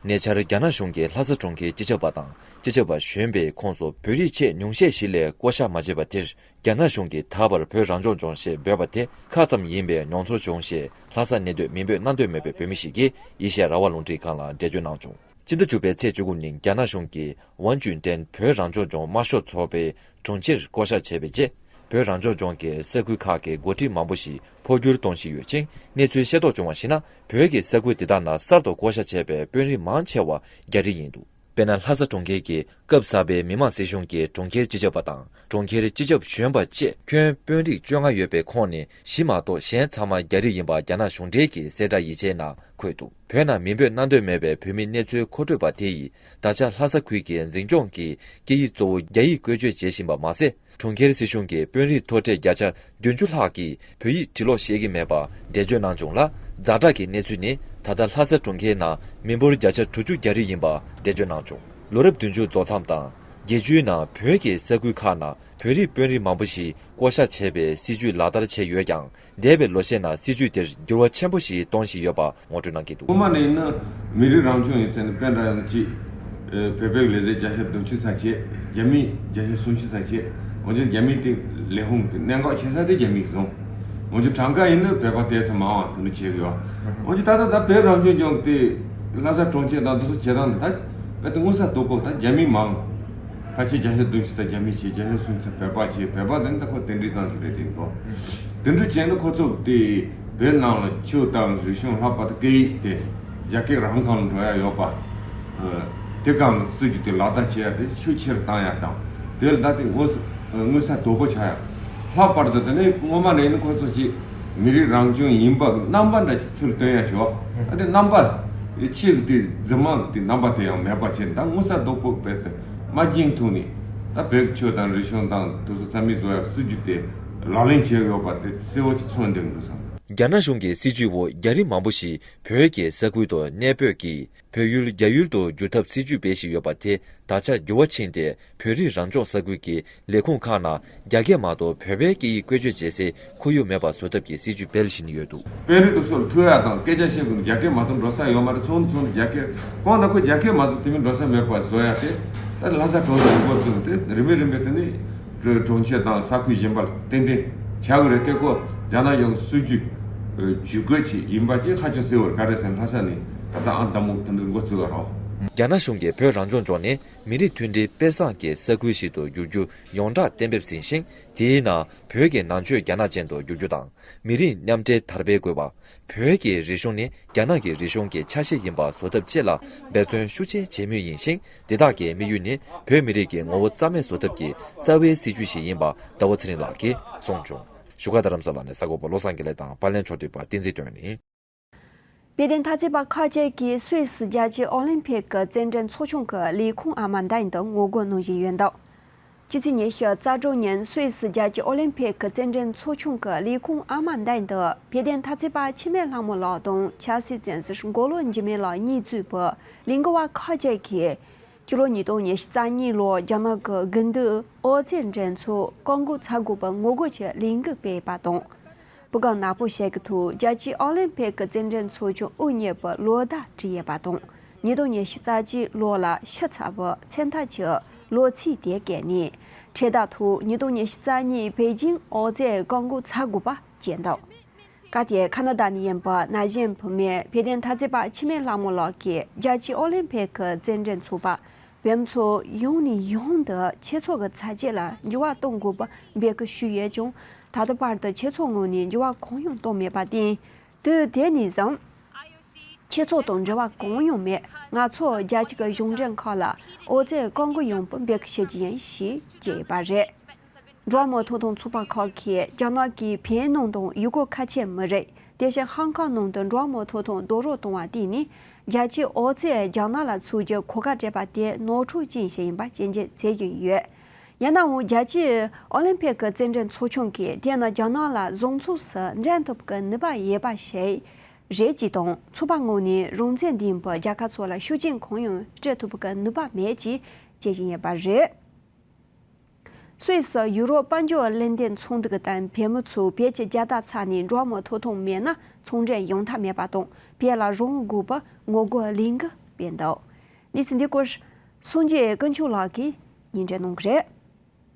ཉེ་ཆར་རྒྱ་ནག་གཞུང་གིས་ལྷ་ས་གྲོང་ཁྱེར་སྤྱི་ཁྱབ་པ་དང་སྤྱི་ཁྱབ་པ་གཞོན་པའི་ཁོངས་སུ་བོད་རིགས་ཆེས་ཉུང་ཤས་ཤིག་ལས་བསྐོ་གཞག་མ་བྱས་པ་དེར། རྒྱ་ནག་གཞུང་གིས་ད་བར་བོད་རང་སྐྱོང་ལྗོངས་ཞེས་འབོད་པ་དེ་ཁག་ཙམ་ཡིན་པའི་མྱོང་ཚོར་བྱུང་ཞེས་ལྷ་ས་གནས་སྡོད་མིང་འབོད་གནང་འདོད་མེད་པའི་བོད་མི་ཞིག་གིས་ཨེ་ཤེ་ཡ་རང་དབང་རླུང་འཕྲིན་ཁང་ལ་འགྲེལ་བརྗོད་གནང་བྱུང་། ཕྱི་ཟླ་དྲུག་པའི་ཚེས་བཅུ་དགུ་ཉིན་རྒྱ་ནག་གཞུང་གིས་ཝན་ཅུན་ཀྲེན་བོད་རང་སྐྱོང་ལྗོངས་དམར་ཤོག་ཚོགས་པའི་དྲུང་ཆེར་བསྐོ་གཞག་བྱས་པའི་རྗེས། བོད་རང་སྐྱོང་ལྗོངས་ཀྱི་ས་ཁུལ་ཁག་གི་འགོ་ཁྲིད་མང་པོ་ཞིག་འཕོ་འགྱུར་གཏོང་བཞིན་ཡོད་ཅིང་། གནས་ཚུལ་ཤེས་རྟོགས་བྱུང་བར་གཞིགས་ན། བོད་ཀྱི་ས་ཁུལ་དེ་དག་ན་གསར་དུ་བསྐོ་གཞག་བྱས་པའི་དཔོན་རིགས་མང་ཆེ་བ་རྒྱ་རིགས་ཡིན་འདུག་དཔེར་ན། ལྷ་ས་གྲོང་ཁྱེར་གྱི་སྐབས་གསར་པའི་མི་དམངས་སྲིད་གཞུང་གི་གྲོང་ཁྱེར་སྤྱི་ཁྱབ་པ་དང་། གྲོང་ཁྱེར་སྤྱི་ཁྱབ་གཞོན་པ་བཅས་ཁྱོན་དཔོན་རིགས་བཅོ་ལྔ་ཡོད་པའི་ཁོངས་ནས་བཞི་མ་གཏོགས་གཞན་ཚང་མ་རྒྱ་རིགས་ཡིན་པ་རྒྱ་ནག་གཞུང་འབྲེལ་གྱི་གསལ་བསྒྲགས་ཡིག་ཆའི་ནང་འཁོད་འདུག་བོད་ནང་མིང་འབོད་གནང་འདོད་མེད་པའི་བོད་མིའི་གནས་ཚུལ་མཁོ་སྤྲོད་པ་དེ་ཡིས། ད་ཆ་ལྷ་ས་ཁུལ་གྱི་འཛིན་སྐྱོང་གིས་སྐད་ཡིག་གཙོ་བོ་རྒྱ་ཡིག་བཀོལ་སྤྱོད་བྱེད་བཞིན་པ་མ་ཟད། གྲོང་ཁྱེར་སྲིད་གཞུང་གི་དཔོན་རིགས་མཐོ་གྲས་བརྒྱ་ཆ་བདུན་ཅུ་ལྷག་གིས་བོད་ཡིག་འབྲི་ཀློག་ཤེས་ཀྱི་མེད་པ་འགྲེལ་བརྗོད་གནང་བྱུང་ལ། ཛ་དྲག་གི་གནས་ཚུལ་ནི། ད་ལྟ་ལྷ་ས་གྲོང་ཁྱེར་ནང་མི་འབོར་བརྒྱ་ཆ་དྲུག་ཅུ་རྒྱ་རིགས་ཡིན་པ་འགྲེལ་བརྗོད་གནང་བྱུང་། ལོ་རབས་བདུན་ཅུ་རྫོགས་མཚམས་དང་། རྒྱལ་སྤྱིའི་ནང་བོད་ཀྱི་ས་ཁུལ་ཁག་ནང་བོད་རིགས་དཔོན་རིགས་མང་པོ་ཞིག་བསྐོ་གཞག་བྱེད་པའི་སྲིད་ཇུས་ལག་བསྟར་བྱས་ཡོད་ཀྱང་། འདས་པའི་ལོ་ཤས་ནང་སྲིད་ཇུས་དེར་འགྱུར་བ་ཆེན་པོ་ཞིག་གཏོང་བཞིན་ཡོད་པ་ངོ་སྤྲོད་གནང་གི་འདུག་སྔོན་མ་ནས་ཡིན་ན་མི་རིགས་རང་སྐྱོང་ཡིན་ཟེར་ནས་པེན་ཌ་ཡང་གཅིག་བོད་པའི་ལས་བྱེད་བརྒྱ་ཆ་བདུན་ཅུ་ཙམ་བྱས། རྒྱ་མི་བརྒྱ་ཆ་སུམ་ཅུ་ཙམ་བྱས། འོན་ཀྱང་རྒྱ་མི་དེ་ལས་ཁུངས་དེ་གནད་འགག་ཆེ་ས་དེ་རྒྱ་མིས་བཟུང་། འོན་ཀྱང་གྲངས་ཀ་ཡིན་ན་བོད་པ་དེ་ཚོ་མང་བ་དེ་འདྲ་བྱེད་ཀྱི་ཡོད། འོན་ཀྱང་ད་ལྟ་ད་བོད་རང་སྐྱོང་ལྗོངས་དེ་ལྷ་ས་གྲོང་ཁྱེར་དང་འདི་ཚོ་བྱེད་སྟངས་དེ་ད་དཔེ་དེ་མངོན་གསལ་དོད་པོ་ད་རྒྱ་མི་མང་། ཕལ་ཆེར་བརྒྱ་ཆ་བདུན་ཅུ་རྩ་རྒྱ་མི་བྱས། བརྒྱ་ཆ་སུམ་ཅུ་རྩ་བོད་པ་བྱས། བོད་པ་དེ་ནི་ད་ཁོ་དེ་འདྲའི་ཙམ་ཞིག་རེད་དེ་འདུག་དེ་འདྲ་བྱས་ན་ཁོ་ཚོ་དེ་བོད་ནང་ལ་ཆོས་དང་རིག་གཞུང་ལྷག་པར་དུ་སྐད་ཡིག་དེ་རྒྱ་སྐད་རང་སྒང་ལ་འགྲོ་ཡ་ཡོད་པ། དེ་སྒང་ལ་སྲིད་ཇུས་དེ་ལག་བསྟར་བྱེད་ཡ་དེ་ཤུགས་ཆེ་རུ་བཏང་ཡ་དང་། དེ་ལ་ད་དེ་མངོན་གསལ་མངོན་གསལ་དོད་པོ་ཆགས་ཡ། ལྷག་པར་དུ་དེ་ནས་སྔོན་མ་ནས་ནི་ཁོ་ཚོ་ཅིག་མི་རིགས་རང་སྐྱོང་ཡིན་པ་གི་རྣམ་པ་འདྲ་ཅིག་ཚུར་སྟོན་ཡ་བྱོས། ཨ་དེ་རྣམ་པ་ཆེ་གི་དེ་རྫུན་མ་གི་དེ་རྣམ་པ་དེ་ཡང་མེད་པ་བྱས་ནས། ད་མངོན་གསལ་དོད་པོ་རྦད་དེ་མ་བརྒྱུད་ཐུབ་ནས། ད་བོད་ཀྱི་ཆོས་དང་རིག་གཞུང་དང་དེ་ཚོ་རྩ་མེད་བཟོ་ཡ་སྲིད་ཇུས་དེ་ལག་ལེན་བྱས་ཡོད་པ་དེ་གསལ་བོ་ཅིག་མཚོན་བསྡད་འདུག་བསམ། རྒྱ་ནག་གཞུང་གི་སྲིད་ཇུས་འོག་རྒྱ་རིགས་མང་པོ་ཞིག་བོད་ཀྱི་ས་ཁུལ་དུ་གནས་སྤོས་ཀྱིས་བོད་ཡུལ་རྒྱ་ཡུལ་དུ་བསྒྱུར་ཐབས་སྲིད་ཇུས་སྤེལ་བཞིན་ཡོད་པ་དེ་ད་ཆ་འགྱུར་བ་ཕྱིན་ཏེ། བོད་རིགས་རང་སྐྱོང་ས་ཁུལ་གྱི་ལས་ཁུངས་ཁག་ནང་རྒྱ་སྐད་མ་གཏོགས་བོད་པའི་སྐད་ཡིག་བཀོལ་སྤྱོད་བྱེད་སའི་ཁོར་ཡུག་མེད་པ་བཟོ་ཐབས་ཀྱི་སྲིད་ཇུས་སྤེལ་བཞིན་ཡོད་འདུག་དཔོན་རིགས་དེ་ཚོ་ལ་ཐུག་ཡ་དང་སྐད་ཆ་བཤད་དགོས་ན་རྒྱ་སྐད་མ་གཏོགས་འགྲོ་ས་ཡོད་མ་རེད། ཚོགས་འདུ་ཚོགས་ན་རྒྱ་སྐད། གང་ལྟར་ཁོ་རྒྱ་སྐད་མ་གཏོགས་དེ་མིན་འགྲོ་ས་མེད་པ་བཟོ་ཡ་དེ། ད་ལྷ་ས་གྲོང་ཚོ་འགོ་བཙུགས་ཏེ་རིམ་པས་རིམ་པས་དེ་ནས་གྲོང་ཁྱེར་དང་ས་ཁུལ་གཞན་པ་ལ་ཏན་ཏན་བྱ་དགོས་རེད་དེ། ཁོ་རྒྱ་ནག་གཞུང་སྲིད་ཇུས་ཇུས་འགོད་ཅིག་ཡིན་པ་ཅིག་ཧ་ཅང་གསལ་བོ་རེད། ག་རེ་ཟེར་ན་ལྷ་ས་ནས་ད་ལྟ་ཨང་དང་པོ་དེ་འདྲ་འགོ་བཙུགས་པ་རེད། རྒྱ་ནག་གཞུང་གིས་བོད་རང་སྐྱོང་ལྗོངས་ནི་མི་རིགས་མཐུན་སྒྲིལ་དཔེ་བཟང་གི་ས་ཁུལ་ཞིག་ཏུ་འགྱུར་རྒྱུ་ཡོངས་གྲགས་གཏན་འབེབས་ཟིན་ཞིང་། དེའི་ནང་བོད་ཀྱི་ནང་ཆོས་རྒྱ་ནག་ཅན་དུ་འགྱུར་རྒྱུ་དང་། མི་རིགས་མཉམ་འབྲེལ་དར་སྤེལ་དགོས་པ། བོད་ཀྱི་རིག་གཞུང་ནི་རྒྱ་ནག་གི་རིག་གཞུང་གི་ཆ་ཤས་ཡིན་པ་བཟོ་ཐབས་བཅས་ལ་འབད་བརྩོན་ཤུགས་ཆེ་བྱེད་མུས་ཡིན་ཞིང་། དེ་དག་གི་དམིགས་ཡུལ་ནི་བོད་མི་རིགས་ཀྱི་ངོ་བོ་རྩ་མེད་བཟོ་ཐབས་ཀྱི་རྩ་བའི་སྲིད་ཇུས་ཤིག་ཡིན་པ་ཟླ་བ་ཚེ་རིང་ལགས་ཀྱིས་གསུངས་བྱུང་། བཞུགས་སྒར་རྡ་རམ་ས་ལ་ནས་གསར་འགོད་པ་བློ་བཟང་དགེ་ལེགས་དང་པར་ལེན་ཕྱོགས་སྒྲིག་པ་བསྟན་འཛིན་དོན་ནི། དཔལ་ལྡན་འཐབ་རྩོད་པ་ཁག་ཅིག་གིས་སུད་སི་རྒྱལ་སྤྱིའི་ཨོ་ལིམ་ཕིག་གི་རྩེད་འགྲན་ཚོགས་ཆུང་གི་ལས་ཁུངས་ཨ་མ་མདའ་ཡིན་དུ་ངོ་རྒོལ་གནང་བཞིན་ཡོད་འདུག་ཕྱི་ཚེས་ཉི་ཤུ་རྩ་དྲུག་ཉིན་སུད་སི་རྒྱལ་སྤྱིའི་ཨོ་ལིམ་ཕིག་གི་རྩེད་འགྲན་ཚོགས་ཆུང་གི་ལས་ཁུངས་ཨ་མ་མདའ་ཡིན་དུ་དཔལ་ལྡན་འཐབ་རྩོད་པ་འཆི་མེད་ལྷ་མོ་ལགས་དང་ཆབ་སྲིད་བཙོན་ཟུར་མགོ་ལོག་འཇིགས་མེད་ལགས་གཉིས་གཙོས་པའི་ལས་འགུལ་བ་ཁག་ཅིག་གིས་ཕྱི་ལོ་ཉིས་སྟོང་ཉི་ཤུ་རྩ་གཉིས་ལོར་རྒྱ་ནག་གི་དགུན་དུས་ཨོ་རྩེད་འགྲན་ཚོགས་བཀག་འགོག་བྱ་དགོས་པའི་ངོ་རྒོལ་གྱི་ལས་འགུལ་སྤེལ་བ་དང་། བོད་ཁམས་ནག་པོ་ཞིག་གི་ཐོག་རྒྱལ་སྤྱིའི་ཨོ་ལིམ་ཕིག་གི་རྩེད་འགྲན་ཚོགས་ཆུང་དབུ་བརྙེས་པའི་ལོ་ཟླ་བྲིས་ཡོད་པ་དང་། ཉིས་སྟོང་ཉི་ཤུ་རྩ་གཅིག་ལོ་ལ་ཕྱི་ཚ་བའི་མཚན་རྟགས་ཀྱི་ལོ་ཚིགས་དེ་བཀལ་ནས། འཕྲེད་དར་ཐོག་ཉིས་སྟོང་ཉི་ཤུ་རྩ་གཉིས་པེ་ཅིང་ཨོ་རྩེད་བཀག་འགོག་བྱ་དགོས་པ་བཅས་འདུག་སྐབས་དེར་ཁ་ན་ཌ་ནས་ཡིན་པའི་ན་གཞོན་བུད་མེད་དཔལ་ལྡན་འཐབ་རྩོད་པ་འཆི་མེད་ལྷ་མོ་ལགས་ཀྱིས་རྒྱལ་སྤྱིའི་ཨོ་ལིམ་ཕིག་གི་རྩེད་འགྲན་ཚོགས་པ་བོད་མི་ཚོ་ཡོང་ནས་ཡོང་དུ་ཆོས་ཚོགས་ཀྱི་ཚད་གཞི་ལ་འགྱུར་བ་གཏོང་དགོས་པའི་འབོད་སྐུལ་ཞུས་ཡོད་ཀྱང་། ད་ལྟ་བར་དུ་ཆོས་ཚོགས་ངོས་ནས་འགྱུར་བ་གང་ཡང་གཏོང་མེད་པར་བརྟེན། དུས་དེ་ནས་བཟུང་ཆོས་ཚོགས་དང་འབྲེལ་བ་གང་ཡང་མེད། ང་ཚོ་རྒྱལ་སྤྱི་གི་གཞུང་འབྲེལ་ཁག་ལ་ཨོ་རྩེད་བཀག་འགོག་ཡོང་བའི་འབོད་སྐུལ་ཞུ་རྒྱུ་ཡིན་ཞེས་བརྗོད་ཡོད་པ་རེད། འགྲོ་བ་མིའི་ཐོབ་ཐང་ཚོགས་པ་ཁག་གིས་རྒྱ་ནག་གིས་བོད་ནང་དང་ཡུ་གུར་ཁ་ཆེ་མི་རིགས། དེ་བཞིན་ཤང་ཀང་ནང་དུ་འགྲོ་བ་མིའི་ཐོབ་ཐང་རྡོག་རོལ་གཏོང་བར་བརྟེན་ནས། རྒྱལ་སྤྱིའི་ཨོ་རྩེད་རྒྱ་ནག་ལ་ཚུགས་རྒྱུའི་གོ་སྐབས་སྤྲད་པ་དེ་ནོར་འཁྲུལ་ཅན་ཞིག་ཡིན་པ་སྐྱོན་བརྗོད་མཛད་བཞིན་ཡོད། ཡིན་ནའང་རྒྱལ་སྤྱིའི་ཨོ་ལིམ་ཕིག་གི་རྩེད་འགྲན་ཚོགས་ཆུང་གིས་དེ་ནི་རྒྱ་ནག་ལ་བཟང་ཕྱོགས་སུ་འདྲེན་ཐུབ་ཀྱི་ནུས་པ་ཡོད་པ་ཞིག་རེད་ཅེས་དང་། ཚོགས་པ་ངོས་ནས་རང་བཙན་ལྡན་པའི་རྒྱལ་ཁབ་ཚོ་ལ་ཤུགས་རྐྱེན་གང་ཡང་སྤྲད་ཐུབ་ཀྱི་ནུས་པ་མེད་ཅེས་བརྗོད་བཞིན་ཡོད་པ་རེད། སུད་སི་ཡུ་རོབ་དཔལ་འབྱོར་ལས་དོན་ཚོགས་འདུ་དང་བོད་མི་ཚོས་བོད་ཀྱི་རྒྱལ་དར་འཚོགས་ནས་འགྲོ་བ་མིའི་ཐོབ་ཐང་མེད་ན་ཚོང་འབྲེལ་ཡོང་ཐབས་མེད་པ་དང་། བོད་ལ་རང་དབང་དགོས་པའི་ངོ་རྒོལ་ལས་འགུལ་སྤེལ་འདུག་གནས་ཚུལ་འདི་སྐོར་སངས་རྒྱས་ཀུན་འཕྲིན་ལགས་ཀྱིས་སྙན་སྒྲོན་གནང་གི་རེད།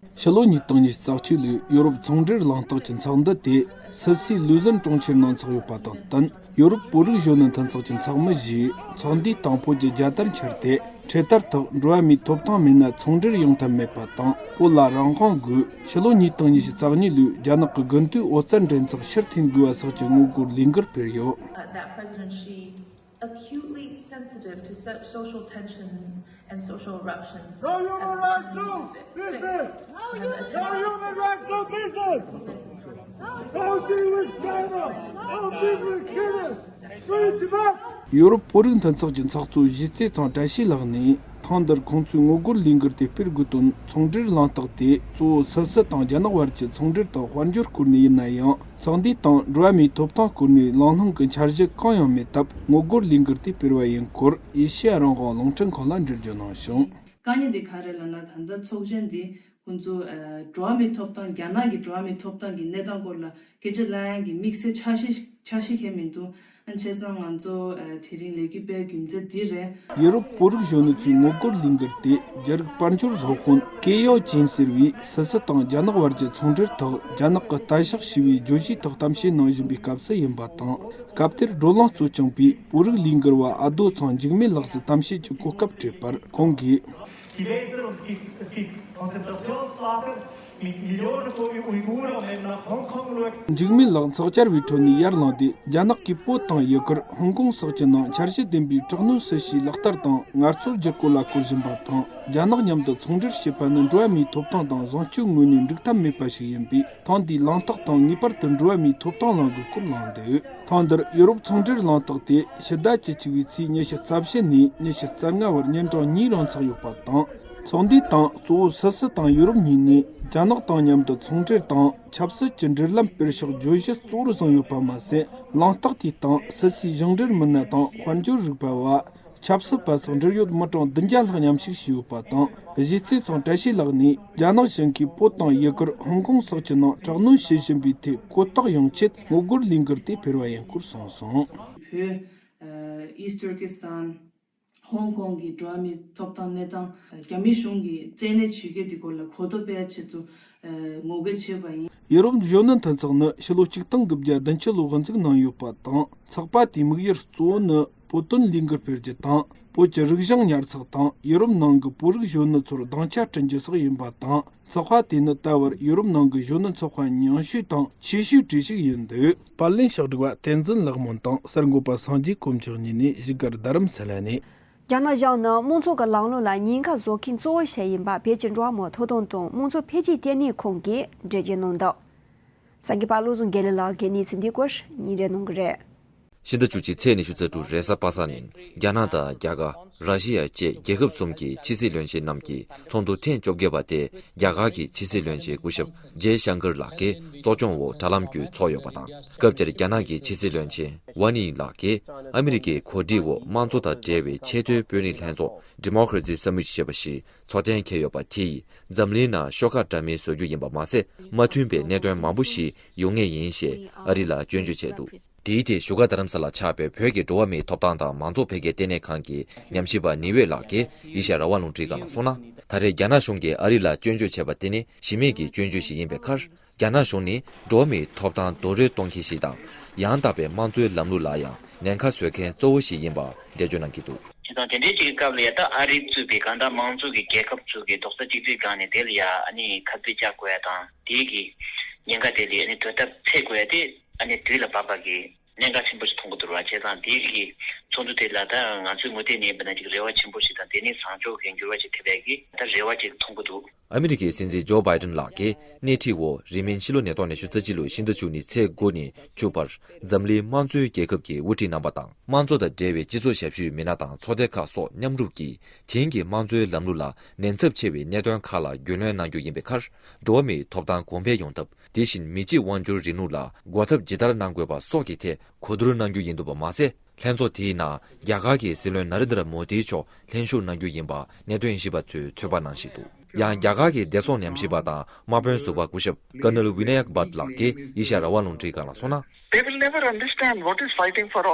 ཕྱི་ལོ་ཉིས་སྟོང་ཉི་ཤུ་རྩ་གཅིག་ལོའི་ཡོ་རོབ་ཚོང་འབྲེལ་གླེང་སྟེགས་ཀྱི་ཚོགས་འདུ་དེ་སུད་སིའི་ལུ་ཟན་གྲོང་ཁྱེར་ནང་འཚོགས་ཡོད་པ་དང་བསྟུན། ཡོ་རོབ་བོད་རིགས་གཞོན་ནུ་མཐུན་ཚོགས་ཀྱི་ཚོགས་མི་བཞིས་ཚོགས་འདུའི་སྟེང་བོད་ཀྱི་རྒྱལ་དར་འཕྱར་ཏེ། འཕྲེད་དར་ཐོག་འགྲོ་བ་མིའི་ཐོབ་ཐང་མེད་ན་ཚོང་འབྲེལ་ཡོང་ཐབས་མེད་པ་དང་། བོད་ལ་རང་དབང་དགོས། ཕྱི་ལོ་ཉིས་སྟོང་ཉི་ཤུ་རྩ་གཉིས་ལོའི་རྒྱ་ནག་གི་དགུན་དུས་ཨོ་རྩལ་འགྲན་ཚོགས་ཕྱིར་འཐེན་དགོས་པ་སོགས་ཀྱི་ངོ་རྒོལ་ལས་འགུལ་སྤེལ་ཡོད། That president Xi acutely sensitive to so- social tensions and social eruptions. No human rights, no business. No human rights, no business. No deal with China. No deal with Cuba. Free Tibet. ཡོ་རོབ་བོད་རིགས་མཐུན་ཚོགས་ཀྱི་ཚོགས་གཙོ་གཞིས་རྩེ་ཚང་བཀྲ་ཤིས་ལགས་ནས། ཐེངས་འདིར་ཁོང་ཚོས་ངོ་རྒོལ་ལས་འགུལ་དེ་སྤེལ་དགོས་དོན། ཚོང་འབྲེལ་གླེང་སྟེགས་དེ་གཙོ་བོ་སུད་སི་དང་རྒྱ་ནག་བར་གྱི་ཚོང་འབྲེལ་དང་དཔལ་འབྱོར་སྐོར་ནས་ཡིན་ན་ཡང་། ཚོགས་འདུའི་སྟེང་འགྲོ་བ་མིའི་ཐོབ་ཐང་སྐོར་ནས་གླེང་སློང་གི་འཆར་གཞི་གང་ཡང་མེད་སྟབས། ངོ་རྒོལ་ལས་འགུལ་དེ་སྤེལ་བ་ཡིན་སྐོར་ཨེ་ཤེ་ཡ་རང་དབང་རླུང་འཕྲིན་ཁང་ལ་འགྲེལ་བརྗོད་གནང་བྱུང་། དཀའ་ངལ་འདི་ག་རེ་ལབ་ན། ད་ལྟ་ཚོགས་ཆེན་འདི་ཁོང་ཚོ་ཨ་འགྲོ་བ་མིའི་ཐོབ་ཐང་། རྒྱ་ནག་གི་འགྲོ་བ་མིའི་ཐོབ་ཐང་གི་གནས་སྟངས་སྐོར་ལ་སྐད་ཆ་གླེང་ཡག་གི་དམིགས་བསལ་འཆར་གཞི་འཆར་གཞི་གང་ཡང་མི་འདུག་ཨ་བྱས་ཙང་ང་ཚོ་ཨ་དེ་རིང་ལས་འགུལ་སྤེལ་རྒྱུ་མཚན་འདི་རེད། ཡུ་རོབ་བོད་རིགས་གཞོན་ནུ་ཚོའི་ངོ་རྒོལ་ལས་འགུལ་དེ་རྒྱ་རིགས་དཔལ་འབྱོར་སློབ་དཔོན་ཀེ་ཡོ་ཅིན་ཟེར་བས་སུད་སི་དང་རྒྱ་ནག་བར་གྱི་ཚོང་འབྲེལ་ཐོག་རྒྱ་ནག་གི་ལྟ་ཞིབ་ཞུ་བའི་བརྗོད་གཞིའི་ཐོག་གཏམ་བཤད་གནང་བཞིན་པའི་སྐབས་སུ་ཡིན་པ་དང་། སྐབས་དེར་བགྲོ་གླེང་གཙོ་སྐྱོང་པས་བོད་རིགས་ལས་འགུལ་བ་ཨ་རྡོ་ཚང་འཇིགས་མེད་ལགས་སུ་གཏམ་བཤད་ཀྱི་གོ་སྐབས་སྤྲད་པར། ཁོང་གིས། Tibeter und es gibt, es gibt Konzentrationslager mit Millionen von Uiguren, wenn man nach Hongkong schaut. འཇིགས་མེད་ལགས་འཚོགས་བཅར་བའི་ཁྲོད་ནས་ཡར་ལངས་ཏེ། རྒྱ་ནག་གིས་བོད་དང་ཡུ་གུར་ཧོང་ཀོང་སོགས་ཀྱི་ནང་འཆར་གཞི་ལྡན་པའི་དྲག་གནོན་སྲིད་བྱུས་ལག་བསྟར་དང་ངལ་རྩོལ་བསྒྱུར་བཀོད་ལ་གོ་བཞིན་པ་དང་། རྒྱ་ནག་མཉམ་དུ་ཚོང་འབྲེལ་བྱེད་པ་ནི་འགྲོ་བ་མིའི་ཐོབ་ཐང་དང་བཟང་སྤྱོད་ངོས་ནས་འགྲིག་ཐབས་མེད་པ་ཞིག་ཡིན་པས། ཐེངས་འདིའི་གླེང་སྟེགས་སྟེང་ངེས་པར་དུ་འགྲོ་བ་མིའི་ཐོབ་ཐང་གླེང་དགོས་སྐོར་གླེང་འདུག་ཐེངས་འདིར་ཡུ་རོབ་ཚོང་འབྲེལ་གླེང་སྟེགས་དེ་ཕྱི་ཟླ་བཅུ་གཅིག་པའི་ཚེས་ཉི་ཤུ་རྩ་བཞི་ནས་ཉི་ཤུ་རྩ་ལྔ་བར་ཉིན་གྲངས་གཉིས་རིང་ཚོགས་ཡོད་པ་དང་། ཚོགས་འདུའི་སྟེང་གཙོ་བོ་སུད་སི་དང་ཡུ་རོབ་གཉིས་ནས་རྒྱ་ནག་དང་མཉམ་དུ་ཚོང་འབྲེལ་དང་ཆབ་སྲིད་ཀྱི་འབྲེལ་ལམ་སྤེལ་ཕྱོགས་བརྗོད་གཞི་གཙོ་བོར་བཟུང་ཡོད་པ་མ་ཟད། གླེང་སྟེགས་དེའི་སྟེང་སུད་སིའི་གཞུང་འབྲེལ་མི་སྣ་དང་དཔལ་འབྱོར་རིག་པ་བ། ཆབ་སྲིད་པ་སོགས་འབྲེལ་ཡོད་མི་གྲངས་བདུན་བརྒྱ་ལྷག་མཉམ་ཞུགས་བྱས་ཡོད་པ་དང་། གཞས་ཚེ་ཚང་བཀྲ་ཤིས་ལགས་ནས་རྒྱ་ནག་གཞུང་གིས་བོད་དང་ཡུ་གུར་ཧོང་ཀོང་སོགས་ཀྱི་ནང་དྲག་གནོན་བྱེད་བཞིན་པའི་ཐད་གོ་རྟོགས་ཡོང་ཆེད་ངོ་རྒོལ་ལས་འགུལ་དེ་སྤེལ་བ་ཡིན་སྐོར་གསུངས་སོང་། བོད། ཨ། East Turkestan། ཧོང་ཀོང་གི་འགྲོ་བ་མིའི་ཐོབ་ཐང་གནས་སྟངས་རྒྱ་མི་གཞུང་གིས་བཙན་གནོན་བྱེད་རྒྱུ་དེ་སྐོར་ལ་གོ་རྟོགས་སྤེལ་ཆེད་དུ་ངོ་རྒོལ་བྱས་པ་ཡིན། ཡུ་རོབ་གཞོན་ནུ་མཐུན་ཚོགས་ནི་ཕྱི་ལོ་ཆིག་སྟོང་དགུ་བརྒྱ་བདུན་ཅུ་ལོར་དབུ་འཛུགས་གནང་ཡོད་པ་དང་། ཚོགས་པ་དེའི་དམིགས་ཡུལ་གཙོ་བོ་ནི་བོད་དོན་ལས་འགུལ་སྤེལ་རྒྱུ་དང་། བོད་ཀྱི་རིག་གཞུང་ཉར་ཚགས་དང་ཡུ་རོབ་ནང་གི་བོད་རིགས་གཞོན་ནུ་ཚོར་སྡིངས་ཆ་བསྐྲུན་རྒྱུ་སོགས་ཡིན་པ་དང་། ཚོགས་པ་དེ་ནི་ད་བར་ཡུ་རོབ་ནང་གི་གཞོན་ནུ་ཚོགས་པ་ཉུང་ཤོས་དང་ཆེ་ཤོས་གྲས་ཤིག་ཡིན་འདུག་པར་ལེན་ཕྱག་བསྒྲིགས་པ་བསྟན་འཛིན་ལྷག་མོན་དང་གསར་འགོད་པ་སངས་རྒྱས་དཀོན་མཆོག་གཉིས་ནས་བཞུགས་སྒར་རྡ་རམ་ས་ལ་ནས། རྒྱ་ནག་གཞུང་ནི་དམངས་གཙོ་གི་ལམ་ལུགས་ལ་ཉེན་ཁ་བཟོ་མཁན་གཙོ་བོ་ཞིག་ཡིན་པ་བོད་ཀྱི་འགྲོ་བ་མིའི་ཐོབ་ཐང་དང་དམངས་གཙོ་འཕེལ་རྒྱས་ལྟེ་གནས་ཁང་གིས་འགྲེལ་བརྗོད་གནང་འདུག་གསར་འགོད་པ་བློ་བཟང་དགེ་ལེགས་ལགས་ཀྱིས་གནས་ཚུལ་འདིའི་སྐོར་སྙན་སྒྲོན་གནང་གི་རེད། ཕྱི་ཟླ་བཅུ་གཅིག་ཚེས་ཉི་ཤུ་རྩ་དྲུག་རེས་གཟའ་པ་སངས་ཉིན་རྒྱ་ནག་དང་རྒྱ་གར། ར་ཤི་ཡ་བཅས་རྒྱལ་ཁབ་གསུམ་གྱི་ཕྱི་སྲིད་བློན་ཆེན་རྣམས་ཀྱི་ཚོགས་འདུ་ཐེངས་བཅོ་བརྒྱད་པ་དེ་རྒྱ་གར་གྱི་ཕྱི་སྲིད་བློན་ཆེན་སྐུ་ཞབས་ཇེ་ཤང་ཀར་ལགས་ཀྱིས་གཙོ་སྐྱོང་འོག་དྲ་ལམ་བརྒྱུད་ཚོགས་ཡོད་པ་དང་། སྐབས་དེར་རྒྱ་ནག་གི་ཕྱི་སྲིད་བློན་ཆེན་ཝན་ཡིང་ལགས་ཀྱིས་ཨ་མི་རི་ཀའི་གོ་སྒྲིག་འོག་དམངས་གཙོ་དང་འབྲེལ་བའི་ཆེས་མཐོའི་དཔོན་རིགས་ལྷན་ཚོགས་Democracy Summit ཞེས་པ་ཞིག་ཚོགས་གཏན་འཁེལ་ཡོད་པ་དེ་ཡིས་འཛམ་གླིང་ནང་ཤོག་ཁག་འདྲ་མིན་བཟོ་རྒྱུ་ཡིན་པ་མ་ཟད། མ་མཐུན་པའི་གནད་དོན་མང་པོ་ཞིག་ཡོང་ངེས་ཡིན་ཞེས་ཨ་རི་ལ་སྐྱོན་བརྗོད་བྱས་འདུག་དེའི་ཐད་བཞུགས་སྒར་རྡ་རམ་ས་ལར་ཆགས་པའི་བོད་ཀྱི་འགྲོ་བ་མིའི་ཐོབ་ཐང་དང་མང་གཙོ་འཕེལ་རྒྱས་ལྟེ་གནས་ཁང་གི་ཉམས་ཞིབ་པ་ནིའུ་ཝེ་ལགས་ཀྱིས་ཨེ་ཤ་ཡ་རང་དབང་རླུང་འཕྲིན་ཁང་ལ་གསུངས་ན། ད་རེས་རྒྱ་ནག་གཞུང་གིས་ཨ་རི་ལ་སྐྱོན་བརྗོད་བྱས་པ་དེ་ནི་གཞི་མེད་ཀྱི་སྐྱོན་བརྗོད་ཞིག་ཡིན་པའི་ཁར། རྒྱ་ནག་གཞུང་ནི་འགྲོ་བ་མིའི་ཐོབ་ཐང་རྡོག་རོལ་གཏོང་མཁན་ཞིག་དང་། ཡང་དག་པའི་དམངས་གཙོའི་ལམ་ལུགས་ལ་ཡང་ཉེན་ཁ་བཟོ་མཁན་གཙོ་བོ་ཞིག་ཡིན་པ་འགྲེལ་བརྗོད་གནང་གི་འདུག་བྱས་ཙང་དེ་འདྲའི་ཅིག་གི་སྐབས་ལ་ཡ་ད་ཨ་རི་གཙོས་པའི་གང་ལྟར་དམངས་གཙོ་གི་རྒྱལ་ཁབ་ཚོ་གི་རྡོག་རྩ་གཅིག་སྒྲིལ་སྒང་ནས་དེ་ལ་ཡ་ཨ་ནི་ཁ་གཏད་བཅག་དགོས་ཡ་དང་། དེའི་གི་ཉེན་ཁ་དེ་ལ་ཨ་ནི་དོ་ཐབས་འཚོལ་དགོས་ཡ་དེ་ཨ་ནི་དུས་ལ་བབ་པ་གི་གནད་འགག་ཆེན་པོ་ཞིག་མཐོང་གི་འདུག་བ། བྱས་ཙང་དེའི་གི་ཚོགས་འདུ་དེ་ལ་ད་ང་ཚོའི་ངོས་ཐད་ནས་ཡིན་པ་ན་ཅིག་རེ་བ་ཆེན་པོ་ཞིག་དང་། དེ་ནི་བཟང་ཕྱོགས་ཀྱི་འགྱུར་བ་ཞིག་ཐེབས་ཡ་གི་ད་རེ་བ་ཅིག་མཐོང་གི་འདུག་ཨ་མི་རི་ཀའི་སྲིད་འཛིན་ཇོ་བྷའི་ཏིན་ལགས་ཀྱིས་སྣེ་ཁྲིད་འོག་རིང་མིན་ཕྱི་ལོ་ནས་ཐོག་ཉི་ཤུ་རྩ་གཅིག་ལོའི་ཕྱི་ཟླ་བཅུ་གཉིས་ཚེས་དགུ་ནས་བཅུ་བར་འཛམ་གླིང་དམངས་གཙོའི་རྒྱལ་ཁབ་ཀྱི་དབུ་ཁྲིད་རྣམ་པ་དང་དམངས་གཙོ་དང་འབྲེལ་བའི་སྤྱི་ཚོགས་ཞབས་ཞུའི་མི་སྣ་དང་ཚོགས་སྡེ་ཁག་སོགས་མཉམ་རུབ་ཀྱིས་དེང་གི་དམངས་གཙོའི་ལམ་ལུགས་ལ་ཉེན་ཚབས་ཆེ་བའི་གནད་དོན་ཁག་ལ་རྒྱུས་ལོན་གནང་རྒྱུ་ཡིན་པའི་ཁར། འགྲོ་བ་མིའི་ཐོབ་ཐང་གོང་འཕེལ་ཡོང་ཐབས། དེ་བཞིན་མི་གཅིག་དབང་སྒྱུར་རིང་ལུགས་ལ་འགོག་ཐབས་ཇི་ལྟར་གནང་དགོས་པ་སོགས་ཀྱི་ཐད་གོ་བསྡུར་གནང་རྒྱུ་ཡིན་འདུག་པ་མ་ཟད། ལྷན་ཚོགས་དེའི་ནང་རྒྱ་གར་གྱི་སྲིད་བློན་ན་རེན་དྲ་མོ་དི་མཆོག་ལྷན་ཞུགས་གནང་རྒྱུ་ཡིན་པ་གནད་དོན་ཞིབ་པ་ཚོས་ཚོད་དཔག་གནང་བཞིན་འདུག་ཡང་རྒྱ་གར་གྱི་བདེ་སྲུང་ཉམས་ཞིབ་པ་དང་དམག་དཔོན་ཟུར་པ་སྐུ་ཞབས་ཀར་ནལ་ཝི་ན་ཡག་བྷཊ་ལགས་ཀྱིས་ཨེ་ཤ་ཡ་རང་དབང་རླུང་འཕྲིན་ཁང་ལ་གསུངས་ན། They will never understand what is fighting for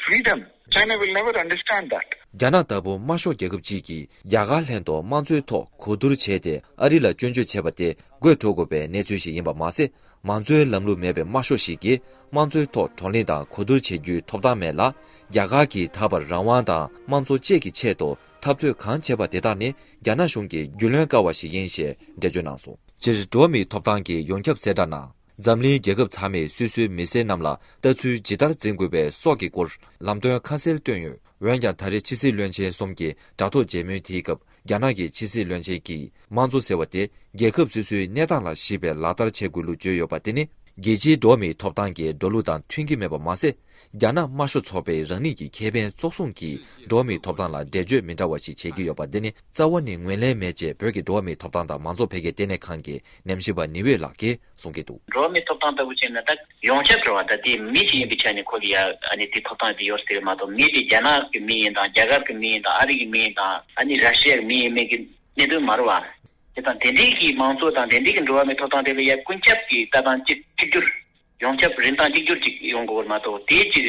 freedom. China will never understand that. རྒྱ་ནག་ལྟ་བུ་དམར་ཤོག་རྒྱལ་ཁབ་ཅིག་གིས་རྒྱ་གར་ལྷན་དུ་དམངས་གཙོའི་ཐོག་གོ་བསྡུར་བྱས་ཏེ་ཨ་རི་ལ་སྐྱོན་བརྗོད་བྱས་པ་དེ་དགོད་བྲོ་དགོས་པའི་གནས་ཚུལ་ཞིག་ཡིན་པ་མ་ཟད། མང་གཙོའི་ལམ་ལུགས་མེད་པའི་དམར་ཤོག་ཞིག་གིས་དམངས་གཙོའི་ཐོག་བགྲོ་གླེང་དང་གོ་བསྡུར་བྱེད་རྒྱུའི་ཐོབ་ཐང་མེད་ལ། རྒྱ་གར་གྱིས་ད་བར་རང་དབང་དང་དམངས་གཙོ་བཅས་ཀྱི་ཆེད་དུ་འཐབ་རྩོད་གང་བྱས་པ་དེ་དག་ནི་རྒྱ་ནག་གཞུང་གིས་རྒྱུས་ལོན་དཀའ་བ་ཞིག་ཡིན་ཞེས་འགྲེལ་བརྗོད་གནང་སོང་། སྤྱིར་འགྲོ་བ་མིའི་ཐོབ་ཐང་གི་ཡོངས་ཁྱབ་གསལ་བསྒྲགས་ནང་། འཛམ་གླིང་རྒྱལ་ཁབ་ཚང་མས་སོ་སོའི་མི་སེར་རྣམས་ལ་ལྟ་ཚུལ་ཇི་ལྟར་འཛིན་དགོས་པའི་སོགས་ཀྱི་སྐོར་ལམ་སྟོན་ཁ་གསལ་བཏོན་ཡོད། འོན་ཀྱང་ད་རེས་ཕྱི་སྲིད་བློན་ཆེན་གསུམ་གྱི་དྲ་ཐོག་མཇལ་མོལ་དེའི་སྐབས། རྒྱ་ནག་གི་ཕྱི་སྲིད་བློན་ཆེན་གྱིས་དམངས་གཙོ་ཟེར་བ་དེ་རྒྱལ་ཁབ་སོ་སོའི་གནས་སྟངས་ལ་གཞིགས་པའི་ལག་བསྟར་བྱེད་དགོས་ལུགས་བརྗོད་ཡོད་པ་དེ་ནི། རྒྱལ་སྤྱིའི་འགྲོ་བ་མིའི་ཐོབ་ཐང་གི་འགྲོ་ལུགས་དང་མཐུན་གྱི་མེད་པ་མ་ཟད། རྒྱ་ནག་དམར་ཤོག་ཚོགས་པའི་རང་ཉིད་ཀྱི་ཁེ་ཕན་གཙོ་བཟུང་གིས་འགྲོ་བ་མིའི་ཐོབ་ཐང་ལ་འགྲེལ་བརྗོད་མི་འདྲ་བ་ཞིག་བྱེད་ཀྱི་ཡོད་པ་འདི་ནི་རྩ་བ་ནས་ངོས་ལེན་མེད་ཅེས་བོད་ཀྱི་འགྲོ་བ་མིའི་ཐོབ་ཐང་དང་མང་གཙོ་འཕེལ་རྒྱས་ལྟེ་གནས་ཁང་གི་ཉམས་ཞིབ་པ་ནི་ཝེ་ལགས་ཀྱིས་གསུང་གི་འདུག་འགྲོ་བ་མིའི་ཐོབ་ཐང་ལྟ་བུ་བྱས་ན་ད་ཡོངས་ཁྱབ་འགྲོ་བ་ད་དེ་མི་ཞིག་ཡིན་པའི་ཆ་ནས་ཁོ་ལ་ཡ་ཨ་ནི་དེ་ཐོབ་ཐང་དེ་ཡོད་ཟེར་མ་གཏོགས། མི་དེ་རྒྱ་ནག་གི་མི་ཡིན་དང་། རྒྱ་གར་གྱི་མི་ཡིན་དང་། ཨ་རི་གི་མི་ཡིན་དང་། ཨ་ནི་ར་ཤི་ཡ་གི་མི་ཡིན་མིན་གྱི་གནད་དོན་མ་རེད་བ། དེ་དང་དེ་འདྲའི་གི་མང་གཙོ་དང་དེ་འདྲའི་གི་འགྲོ་བ་མིའི་ཐོབ་ཐང་དེ་ལ་ཡ་ཀུན་ཁྱབ་ཀྱི་ལྟ་སྟངས་གཅིག་གཅིག་གྱུར། ཡོངས་ཁྱབ་རིན་ཐང་གཅིག་གྱུར་ཅིག་ཡོང་དགོས་པར་མ་གཏོགས། དེའི་ཅིག་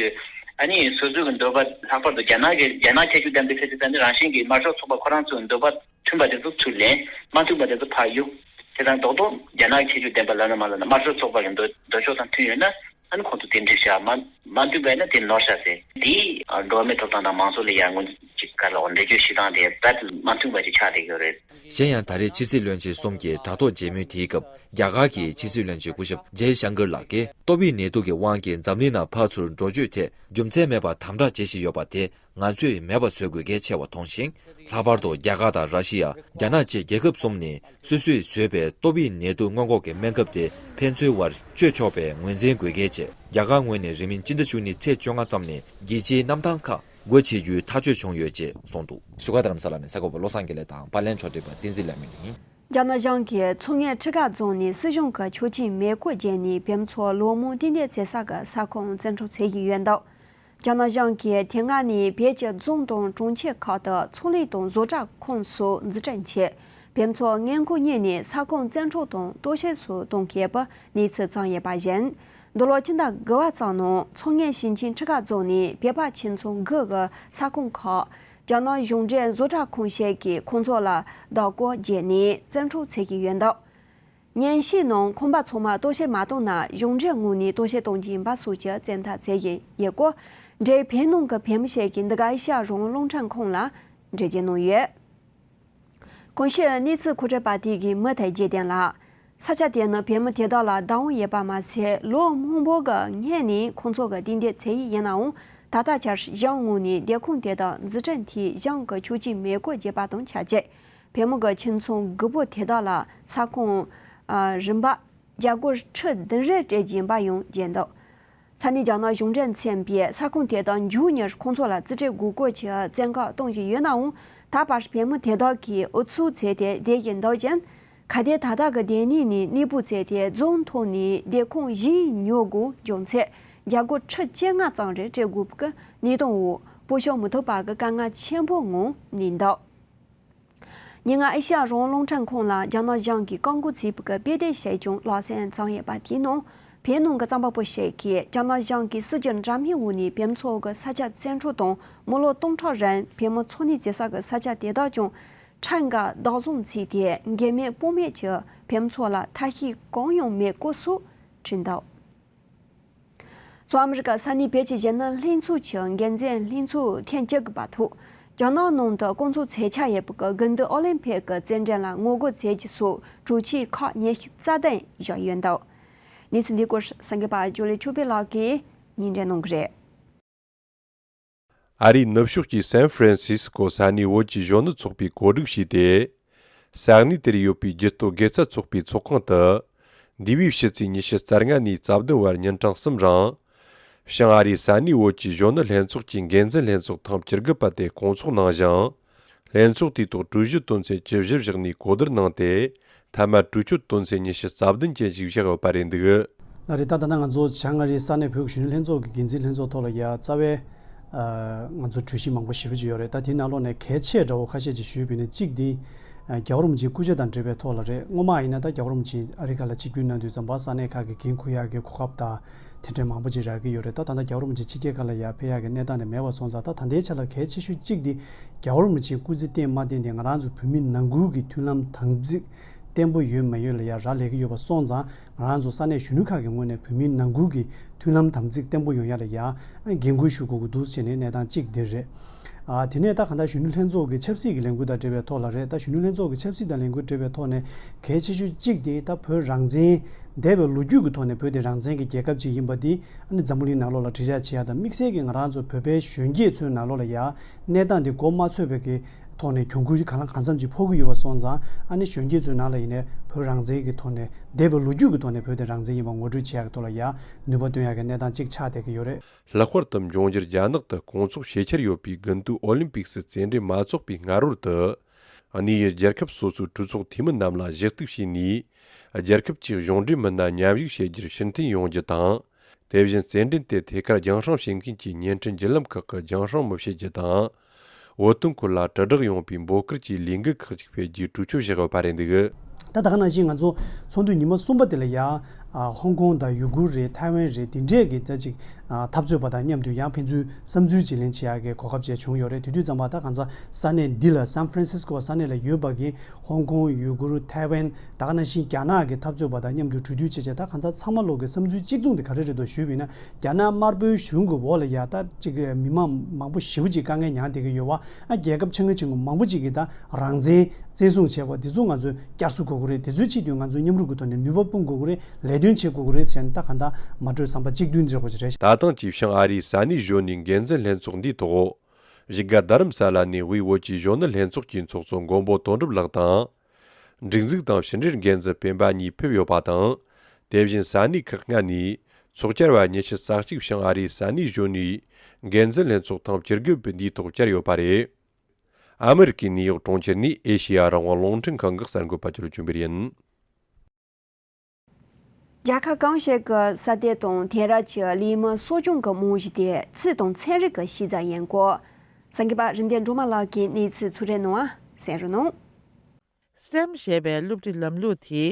ཨ་ནི་སོ་སོའི་གི་འདོད་པ། ལྷག་པར་དུ་རྒྱ་ནག་གི་རྒྱ་ནག་ཁྱད་ཆོས་ལྡན་པའི་ཚེ་དེ་ད་ནི་རང་བཞིན་གྱི་དམར་ཤོག་ཚོགས་པ་ཁོ་རང་ཚོའི་འདོད་པ་མཐུན་པ་དེ་ཚོ་ཚུར་ལེན། མ་མཐུན་པ་དེ་ཚོ་ཕར་གཡུག། དེ་དང་རྡོག་རྡོག་རྒྱ་ནག་གི་ཁྱད་ཆོས་ལྡན་པ་ལབ་ན་མ་ལབ་ན། དམར་ཤོག་ཚོགས་པ་གི་འདོད་འདོད་ཕྱོགས་དང་མཐུན་ཡོད་ན། ཨ་ནི་ཁོང་ཚོ་དེ་འགྲིག་ཤག་མ་མ་མཐུན་པ་ཡིན་ན་དེ་ནོར་ཤག་ཟེར། དེ་འགྲོ་བ་མིའི་ཐོབ་ཐང་དང་མང་གཙོ་ལ་ཡ་ངོས་ ཅིག་ག་ལོག་འགྲེལ་བརྗོད་བྱེད་སྟངས་དེ་རྦད་མ་མཐུན་པ་ཅིག་ཆགས་བསྡད་ཡོད་རེད། གཞན་ཡང་ད་རེས་ཕྱི་སྲིད་བློན་ཆེན་གསུམ་གྱི་དྲ་ཐོག་མཇལ་མོལ་དེའི་སྐབས། རྒྱ་གར་གྱི་ཕྱི་སྲིད་བློན་ཆེན་སྐུ་ཞབས་ཇེ་ཤང་ཀར་ལགས་ཀྱིས་ཏོག་དབྱིབས་ནད་དུག་གི་དབང་གིས་འཛམ་གླིང་ནང་ཕར་ཚུར་འགྲོ་སྐྱོད་ཐད་རྒྱུ་མཚན་མེད་པར་དམ་དྲག་བྱེད་བཞིན་ཡོད་པ་དེ་ང་ཚོས་མེད་པ་བཟོ་དགོས་གལ་ཆེ་བ་མཐོང་ཞིང་། ལྷག་པར་དུ་རྒྱ་གར་དང་ར་ཤི་ཡ། རྒྱ་ནག་བཅས་རྒྱལ་ཁབ་གསུམ་ནས་སོ་སོས་བཟོས་པའི་ཏོག་དབྱིབས་ནད་དུག་སྔོན་འགོག་གི་སྨན་ཁབ་དེ་ཕན་ཚུན་བར་སྤྱོད་ཆོག་པའི་ངོས་འཛིན་དགོས་གལ་ཆེ། རྒྱ་གར་ངོས་ནས་རིང་མིན་སྤྱི་ཟླ་བཅུ་གཉིས་ཚེས་བཅོ་ལྔ་ཙམ་ནས་རྒྱལ་སྤྱིའི་གནམ་ཐང་ཁག་སྒོ་ཕྱེ་རྒྱུའི་ཐག་གཅོད་བྱུང་ཡོད་ཅེས་གསུངས་འདུག་བཞུགས་སྒར་རྡ་རམ་ས་ལ་ནས་གསར་འགོད་པ་བློ་བཟང་དགེ་ལེགས་དང་པར་ལེན་ཕྱོགས་སྒྲིག་པ་བསྟན་འཛིན་ལྷ་མོ་ཡིན། རྒྱ་ནག་གཞུང་གིས་མཚོ་སྔོན་ཁྲི་ཀ་རྫོང་ནས་སྲིད་གཞུང་གི་ཆོག་མཆན་མེད་སྐོར་བརྒྱབ་ནས་བོད་མཚོ་ལོ་མང་གཏན་འདེད་བྱེད་ས་གི་ས་ཁོངས་བཙན་འཕྲོག་བྱེད་བཞིན་ཡོད་འདུག་རྒྱ་ནག་གཞུང་གིས་དེ་སྔ་ནས་བོད་ཀྱི་རྫོང་དང་གྲོང་ཁྱེར་ཁག་ཏུ་མཚོ་གླིང་དང་བཟོ་གྲྭ་ཁོངས་སུ་འཛུགས་སྐྲུན་བྱས། བོད་མཚོ་སྔོན་འགོག་གཉེར་ནས་ས་ཁོངས་བཙན་འཕྲོག་དང་གཏོར་བཤིག་སུ་གཏོང་མཁན་པའི་གནས་ཚུལ་བྱུང་ཡོད་པ་བཞིན། འདི་ལོ་སྤྱི་ཟླ་དགུ་པ་ཙམ་ནང་མཚོ་སྔོན་ཞིང་ཆེན་ཁྲི་ཀ་རྫོང་ནས་བོད་པ་ཁྱིམ་ཚང་དགུ་གི་ས་ཁོངས་ཁག་རྒྱ་ནག་གཞུང་འབྲེལ་བཟོ་གྲྭ་ཁང་ཞིག་གིས་ཁོང་ཚོ་ལ་བདག་སྐོར་བརྒྱབ་ནས་བཙན་འཕྲོག་བྱེད་ཀྱི་ཡོད་འདུག་ཉེན་བཤད་ནང་ཁང་པ་ཚང་མ་གཏོར་བཤིག་མ་བཏང་ན་གཞུང་འབྲེལ་ངོས་ནས་གཏོར་བཤིག་གཏོང་རྒྱུ་ཡིན་པ་སོགས་ཀྱི་བཙན་ཐབས་བྱེད་བཞིན་ཡོད་སྐོར། འབྲེལ་བོད་ནང་གི་བོད་མི་ཞིག་གིས་འདི་ག་ཨེ་ཤ་ཡ་རང་དབང་རླུང་འཕྲིན་ཁང་ལ་འགྲེལ་བརྗོད་གནང་ཡོད། གོང་ཞུས་གནས་ཚུལ་མཁོ་སྤྲོད་པ་དེ་གའི་མུ་མཐུད་བརྗོད་དོན་ལ། ས་ཆ་དེ་ནི་བོད་མི་དེ་དག་ལ་བདག་དབང་ཡོད་པ་མ་ཟད། ལོ་མང་པོ་གི་སྔོན་ནས་ཁོང་ཚོ་གི་རྟེན་འབྲེལ་བྱས་ཡོད་ཡིན་ནའང་། ད་ལྟ་ཆར་གཞུང་ངོས་ནས་སྡོད་ཁང་དེ་དག་འཛུགས་སྐྲུན་ཐད་གཞུང་གི་ཆོག་མཆན་མེད་སྐོར་བརྗོད་པ་དང་ཆབས་ཅིག་བོད་མི་གི་ཁྱིམ་ཚང་དགུ་པོ་དེ་དག་ལ་ས་ཁོངས་ཨ་རིམ་པ་རྒྱ་སྒོར་ཁྲི་བདུན་རེ་སྤྲད་རྒྱུ་ཡིན་པ་ཡང་བརྗོད་འདུག་ས་གནས་རྒྱ་ནག་གཞུང་འབྲེལ་མཚོན་པའི་ས་ཁོངས་དེ་དག་མཇུག་མྱུར་ཁོང་ཚོ་ལ་རྩིས་སྤྲོད་དགོས་སྐོར་གྱི་བཙན་བཀའ་གཏོང་བཞིན་ཡོད་ནའང་། ད་བར་བོད་མི་དེ་དག་གིས་ཨུ་ཚུགས་བྱས་ཏེ་བསྡད་བཞིན་འདུག་ཅིང་། གལ་ཏེ་ད་ལྟ་གི་སྡོད་གནས་ནས་གནས་སྤོ་བྱས་ཏེ་རྫོང་ཐོག་ནས་སྡོད་ཁང་གཞན་ཉོ་དགོས་བྱུང་ཚེ། རྒྱ་སྒོར་ཁྲི་བཅོ་ལྔ་ཙམ་རེ་སྤྲད་དགོས་པའི་གནས་སྟངས་འོག་སྤོ་ཤོག་མི་ཐོབ་པ་གི་དཀའ་ངལ་ཆེན་པོ་ངང་གནས་འདུག་ཉེ་སྔ་ཨེ་ཤ་ཡ་རང་དབང་རླུང་འཕྲིན་ཁང་ལ་རྒྱ་ནག་གཞུང་གིས་བཀག་འགོག་བྱས་པའི་དཔེ་དེབ་ཞིག་ཀྱང་ལག་སོན་བྱུང་ཡོད་པ་དེའི་ནང་། བོད་ནང་གི་རྩོམ་པ་པོ་ཞིག་གིས་རྒྱ་ནག་གཞུང་གིས་སྲིད་ཇུས་འདྲ་མིན་འོག་ནས་བོད་མཚོ་གི་ས་ཆ་བཙན་འཕྲོག་དང་། མི་ལོ་སྟོང་ཕྲག་རིང་བོད་མི་འཚོ་གནས་བྱེད་ས་གི་ས་ཆ་དེ་དག་ཀྱང་ཁྲིམས་འགལ་བདག་བཟུང་བྱས་ཏེ། འགན་མེད་དཔུང་མེད་ཀྱི་བོད་མཚོ་ལ་ཐབས་ཤེས་གང་ཡང་མེད་སྐོར་སོགས་བྲིས་འདུག་གཙོ་ཨ་མི་རི་ཀ་ས་གནས་བོད་ཀྱི་གཞོན་ནུ་ལྷན་ཚོགས་ཀྱི་འགན་འཛིན་ལྷན་ཚོགས་ཐེངས་བཅུ་དགུ་པ་ཐོག་རྒྱ་ནག་ནང་དུ་སྐོང་ཚོགས་བྱེད་འཆར་ཡོད་པའི་དགུན་དུས་ཨོ་ལིམ་ཕིག་གི་རྩེད་འགྲན་ལ་ངོ་རྒོལ་བྱེད་རྒྱུ་སོགས་གྲོས་ཆོད་ཁག་ཉི་ཤུ་རྩ་བདུན་བཞག་ཡོད་འདུག་གནས་ཚུལ་འདི་སྐོར་གསར་འགོད་པ་ཇོ་ལི་ཆོས་འཕེལ་ལགས་ཀྱིས་སྙན་སྒྲོན་གནང་གི་རེད། ཨ་རིའི་ནུབ་ཕྱོགས་ཀྱི་སན་ཧྥ་རན་སིས་ཀོ་ས་གནས་བོད་ཀྱི་གཞོན་ནུ་ཚོགས་པས་གོ་སྒྲིག་བྱས་ཏེ། ས་གནས་དེར་ཡོད་པའི་རྒྱུད་སྟོད་དགེ་རྩ་ཚོགས་པའི་ཚོགས་ཁང་དུ། འདས་པའི་ཕྱི་ཚེས་ཉི་ཤུ་རྩ་ལྔ་ནས་རྩ་བདུན་བར་ཉིན་གྲངས་གསུམ་རིང་། བྱང་ཨ་རིའི་ས་གནས་བོད་ཀྱི་གཞོན་ནུ་ལྷན་ཚོགས་ཀྱི་འགན་འཛིན་ལྷན་ཚོགས་ཐེངས་བཅུ་དགུ་པ་དེ་སྐོང་ཚོགས་གནང་ཞིང་། ལྷན་ཚོགས་དེའི་ཐོག་གྲོས་གཞི་དོན་ཚན་བཅུ་བཞི་བཞག་ནས་གོ་བསྡུར་གནང་སྟེ། མཐའ་མར་གྲོས་ཆོད་དོན་ཚན་ཉི་ཤུ་རྩ་བདུན་ཅན་ཞིག་བཞག་ཡོད་པ་རེད་འདུག་ལགས་རེད། ད་ལྟ་ན་ང་ཚོ་བྱང་ཨ་རིའི་ས་གནས་བོད་ཀྱི་གཞོན་ནུ་ལྷན་ཚོགས་ཀྱི་འགན་འཛིན་ལྷན་ཚོགས་ཐོག་ལ་ཡ་རྩ་བའི་ཨ་ང་ཚོ་གྲོས་གཞི་མང་པོ་ཞེ་པོ་ཅིག་ཡོད་རེད། ད་དེའི་ནང་ལོགས་ནས་གལ་ཆེ་འདྲ་བོ་ཁ་ཤས་ཅིག་ཞུས་པ་ཡིན་ན། གཅིག་དེ་རྒྱལ་བ་རིན་པོ་ཆེའི་སྐུ་ཕྱྭ་དང་འབྲེལ་བའི་ཐོག་ལ་རེད། སྔོན་མ་ཡིན་ན་ད་རྒྱལ་བ་རིན་པོ་ཆེ་ཨ་རི་ཁ་ལ་ཆིབས་བསྒྱུར་གནང་དུས་ཙམ་པ་ས་གནས་ཁག་གི་འགན་འཁུར་ཡག་གི་གོ་སྐབས་དང་དེ་འདྲའི་མང་པོ་ཅིག་རག་གི་ཡོད་རེད། ད་ད་ལྟ་རྒྱལ་བ་རིན་པོ་ཆེ་ཕྱི་རྒྱལ་ཁག་ལ་ཡ་ཕེབས་ཡག་གི་གནས་སྟངས་དེ་མེད་པ་སོང་ཙང་། ད་ད་ལྟའི་ཆ་ལ་གལ་ཆེ་ཤོས་གཅིག་དེ་རྒྱལ་བ་རིན་པོ་ཆེའི་སྐུ་ཚེ་བརྟན་མ་བརྟན་དེ་ང་རང་ཚོ་བོད་མི་ནང་ཁུལ་གྱི་མཐུན་ལམ་དམ་ཚིག་བརྟན་པོ་ཡོད་མ་ཡོད་ལ་ཡ་རག་ལས་ཀྱི་ཡོད་པ་སོང་ཙང་། ང་རང་ཚོ་ས་གནས་གཞོན་ནུ་ཁག་གི་ངོས་ནས་བོད་མིའི་ནང་ཁུལ་གྱི་མཐུན་ལམ་དམ་ཚིག་བརྟན་པོ་ཡོང་ཡ་ལ་ཡ་འགན་འཁུར་ཞུ་དགོས་ཀྱི་འདུག་ཟེར་ནས་གནས་སྟངས་གཅིག་འདི་རེད། ཨ་དེ་ནས་ད་གང་ལྟར་གཞོན་ནུ་ལྷན་ཚོགས་ཀྱི་ཆབ་སྲིད་ཀྱི་ལས་འགུལ་དང་འབྲེལ་བའི་ཐོག་ལ་རེད། ད་གཞོན་ནུ་ལྷན་ཚོགས་ཀྱི་ཆབ་སྲིད་དང་ལས་འགུལ་འབྲེལ་བའི་ཐོག་ནས་གལ་ཆེ་ཤོས་གཅིག་དེ་ད་བོད་རང་བཙན། འདས་པའི་ལོ་རྒྱུས་ཀྱི་ཐོག་ནས་བོད་དེ་རང་བཙན་གྱི་རྒྱལ་ཁབ་ཅིག་ཡིན་པ་འདི་ཨ་ནི་འཛམ་བུ་གླིང་ནང་ལོགས་ལ་དྲིལ་བསྒྲགས་བྱེད་ཡ་དང་། དམིགས་བསལ་གྱིས་ང་རང་ཚོ་བོད་པའི་གཞོན་སྐྱེས་ཚོའི་ནང་ལོགས་ལ་ཡ་གནས་སྟངས་འདི་མགོ་མ་ཚོས་པའི་གི་ཐོག་ནས་གྱོང་གུན་གང་ལ་གང་འཚམ་ཅིག་ཕོག་གི་ཡོད་པ་སོང་ཙང་། ཨ་ནི་གཞོན་སྐྱེས་ཚོའི་ནང་ལ་ཡིན་ནའི་བོད་རང་བཙན་གྱི་ཐོག་ནས་འདས་པའི་ལོ་རྒྱུས་ཀྱི་ཐོག་ནས་བོད་དེ་རང་བཙན་ཡིན་པ་ངོ་སྤྲོད་བྱེད་ཡག་གི་ཐོག་ལ་ཡ་ནུས་པ་བཏོན་ཡག་གི་གནས་སྟངས་གཅིག་ཆགས་བསྡད་ཀྱི་ཡོད་རེད། ལྷག་པར་དུ་འབྱུང་འགྱུར་རྒྱ་ནག་ཏུ་སྐོང་ཚོགས་བྱེད་འཆར་ཡོད་པའི་དགུན་དུས་ཨོ་ལིམ་པིག་སི་རྩེད་འགྲན་མ་འཚོགས་པའི་སྔ་རོལ་དུ། གནས་ཡུལ་རྒྱལ་ཁབ་སོ་སོའི་གྲོས་ཚོགས་འཐུས་མི་རྣམས་ལ་ཞུ་གཏུག་བྱས་ནས། རྒྱལ་ཁབ་ཀྱི་གཞུང་འབྲེལ་མི་སྣ་མཉམ་ཞུགས་བྱེད་རྒྱུར་ཕྱིར་འཐེན་ཡོང་རྒྱུ་དང་། དེ་བཞིན་རྩེད་འགྲན་དེ་ཐད་ཀར་རྒྱང་སྲིང་བྱེད་མཁན་གྱི་བརྙན་འཕྲིན་བརྒྱུད་ལམ་ཁག་གི་རྒྱང་སྲིང་མི་བྱེད་རྒྱུ་དང་། བོད་དོན་སྐོར་ལ་དྲིལ་བསྒྲགས་ཡོང་བའི་འབོད་སྐུལ་གྱི་ལས་འགུལ་ཁག་ཅིག་སྤེལ་རྒྱུའི་གྲོས་ཆོད་བཞག་ཡོད་པ་རེད་འདུག་ད་ད་ག་ནང་བཞིན་ང་ཚོ་ཚོགས་འདུ་ཉི་མ་གསུམ་པ་དེ་ལ་ཡང་ ཨ་ཧོང་ཀོང་དང་ཡུ་གུར་རེད། ཐའེ་ཝན་རེད། དེ་འདྲས་ཀྱི་ད་ཅིག་ཨ་འཐབ་རྩོད་པ་དང་མཉམ་དུ་ཡང་ཕན་ཚུན་བསམ་ཚུལ་བརྗེ་ལེན་བྱེད་ཡག་གི་གོ་སྐབས་བཅས་བྱུང་ཡོད་རེད། དེ་དུས་ཙམ་པ་ད་གང་ཟག་ས་གནས་འདི་ལ་སན་ཧྥ་རན་སིས་ཀོ་ས་གནས་ལ་ཡོད་པ་གི་ཧོང་ཀོང་ཡུ་གུར་ཐའེ་ཝན་ད་ག་ནང་བཞིན་རྒྱ་ནག་གི་འཐབ་རྩོད་པ་དང་མཉམ་དུ་གྲོས་བསྡུར་བྱས་བྱས་ད་གང་ཟག་ཚང་མ་ལོག་གི་བསམ་ཚུལ་གཅིག་མཚུངས་དེ་ག་རེ་རེད་འདུག་ཞུས་པ་ཡིན་ན། རྒྱ་ནག་དམར་པོའི་གཞུང་གི་འོག་ལ་ཡ་ད་ཅིག་མི་མང་མང་པོ་ཞེ་པོ་ཅིག་དཀའ་ངལ་མྱངས་བསྡད་ཀྱི་ཡོད་པ། ཨ་རྒྱལ་ཁབ་ཆེ་ཆུང་ཆེ་ཆུང་མང་པོ་ཅིག་གིས་ད་རང་བཙན་བཙན་བཟུང་བྱས་པ་དེ་ཚོ་ང་ཚོས་བསྐྱར་གསོ་དགོས་ཀྱི་རེད། དེ་ཚོའི་ཆེད་དུ་ང་ཚོས་མཉམ་རུབ་ཀྱི་ཐོག་ནས་ནུས་པ་སྤུངས་དགོས་ཀྱི་རེད། ལས་དོན་བྱེད་དགོས་ཀྱི་རེད་ཟེར་ནས་ད་གང་ལྟར་མ་གྲོས་བསམ་པ་གཅིག་མཐུན་འདྲ་པོ་ཞིག་རེད་ཤག་ད་ཐེངས་ཀྱི་བྱང་ཨ་རིའི་ས་གནས་གཞོན་ནུའི་འགན་འཛིན་ལྷན་ཚོགས་འདིའི་ཐོག་གཞིས་སྒར་རྡ་རམ་ས་ལ་ནས་དབུས་བོད་ཀྱི་གཞོན་ནུ་ལྷན་ཚོགས་ཀྱི་ཚོགས་གཙོ་མགོན་པོ་དོན་གྲུབ་ལགས་དང་། སྒྲིག་འཛུགས་དང་ཕྱི་འབྲེལ་འགན་འཛིན་སྤེན་པ་གཉིས་ཕེབས་ཡོད་པ་དང་། དེ་བཞིན་ས་གནས་ཁག་ལྔ་ནས་ཚོགས་བཅར་བ་ཉི་ཤུ་རྩ་གཅིག་བྱང་ཨ་རིའི་ས་གནས་གཞོན་ནུའི་འགན་འཛིན་ལྷན་ཚོགས་ཐེངས་བཅུ་དགུ་པའི་འདིའི་ཐོག་བཅར་ཡོད་པ་རེད། ཨ་མི་རི་ཀའི་ནིའུ་ཡོག་གྲོང་ཁྱེར་ནས་ཨེ་ཤེ་ཡ་རང་དབང་རླུང་འཕྲིན་ཁང་གི་གསར་འགོད་པ་ཚོར་བྱོན་པ་ཡིན། རྒྱལ་ཁབ་གང་ཞིག་གི་ས་དེ་དང་དེང་རབས་ཀྱི་གླས་དམག་གསོ་སྐྱོང་གི་རྨང་གཞི་དེ་རྩིས་དང་ཚན་རིག་གི་གཞི་རྩར་ཡིན་སྐོར། གསར་འགོད་པ་རིག་ལྡན་སྒྲོལ་མ་ལགས་ཀྱིས་གནས་ཚུལ་ཚུར་རེ་གནང་བ་གསན་རོགས་གནང་། སི་ཊེམ་ཞེས་པའི་སློབ་ཁྲིད་ལམ་ལུགས་དེ།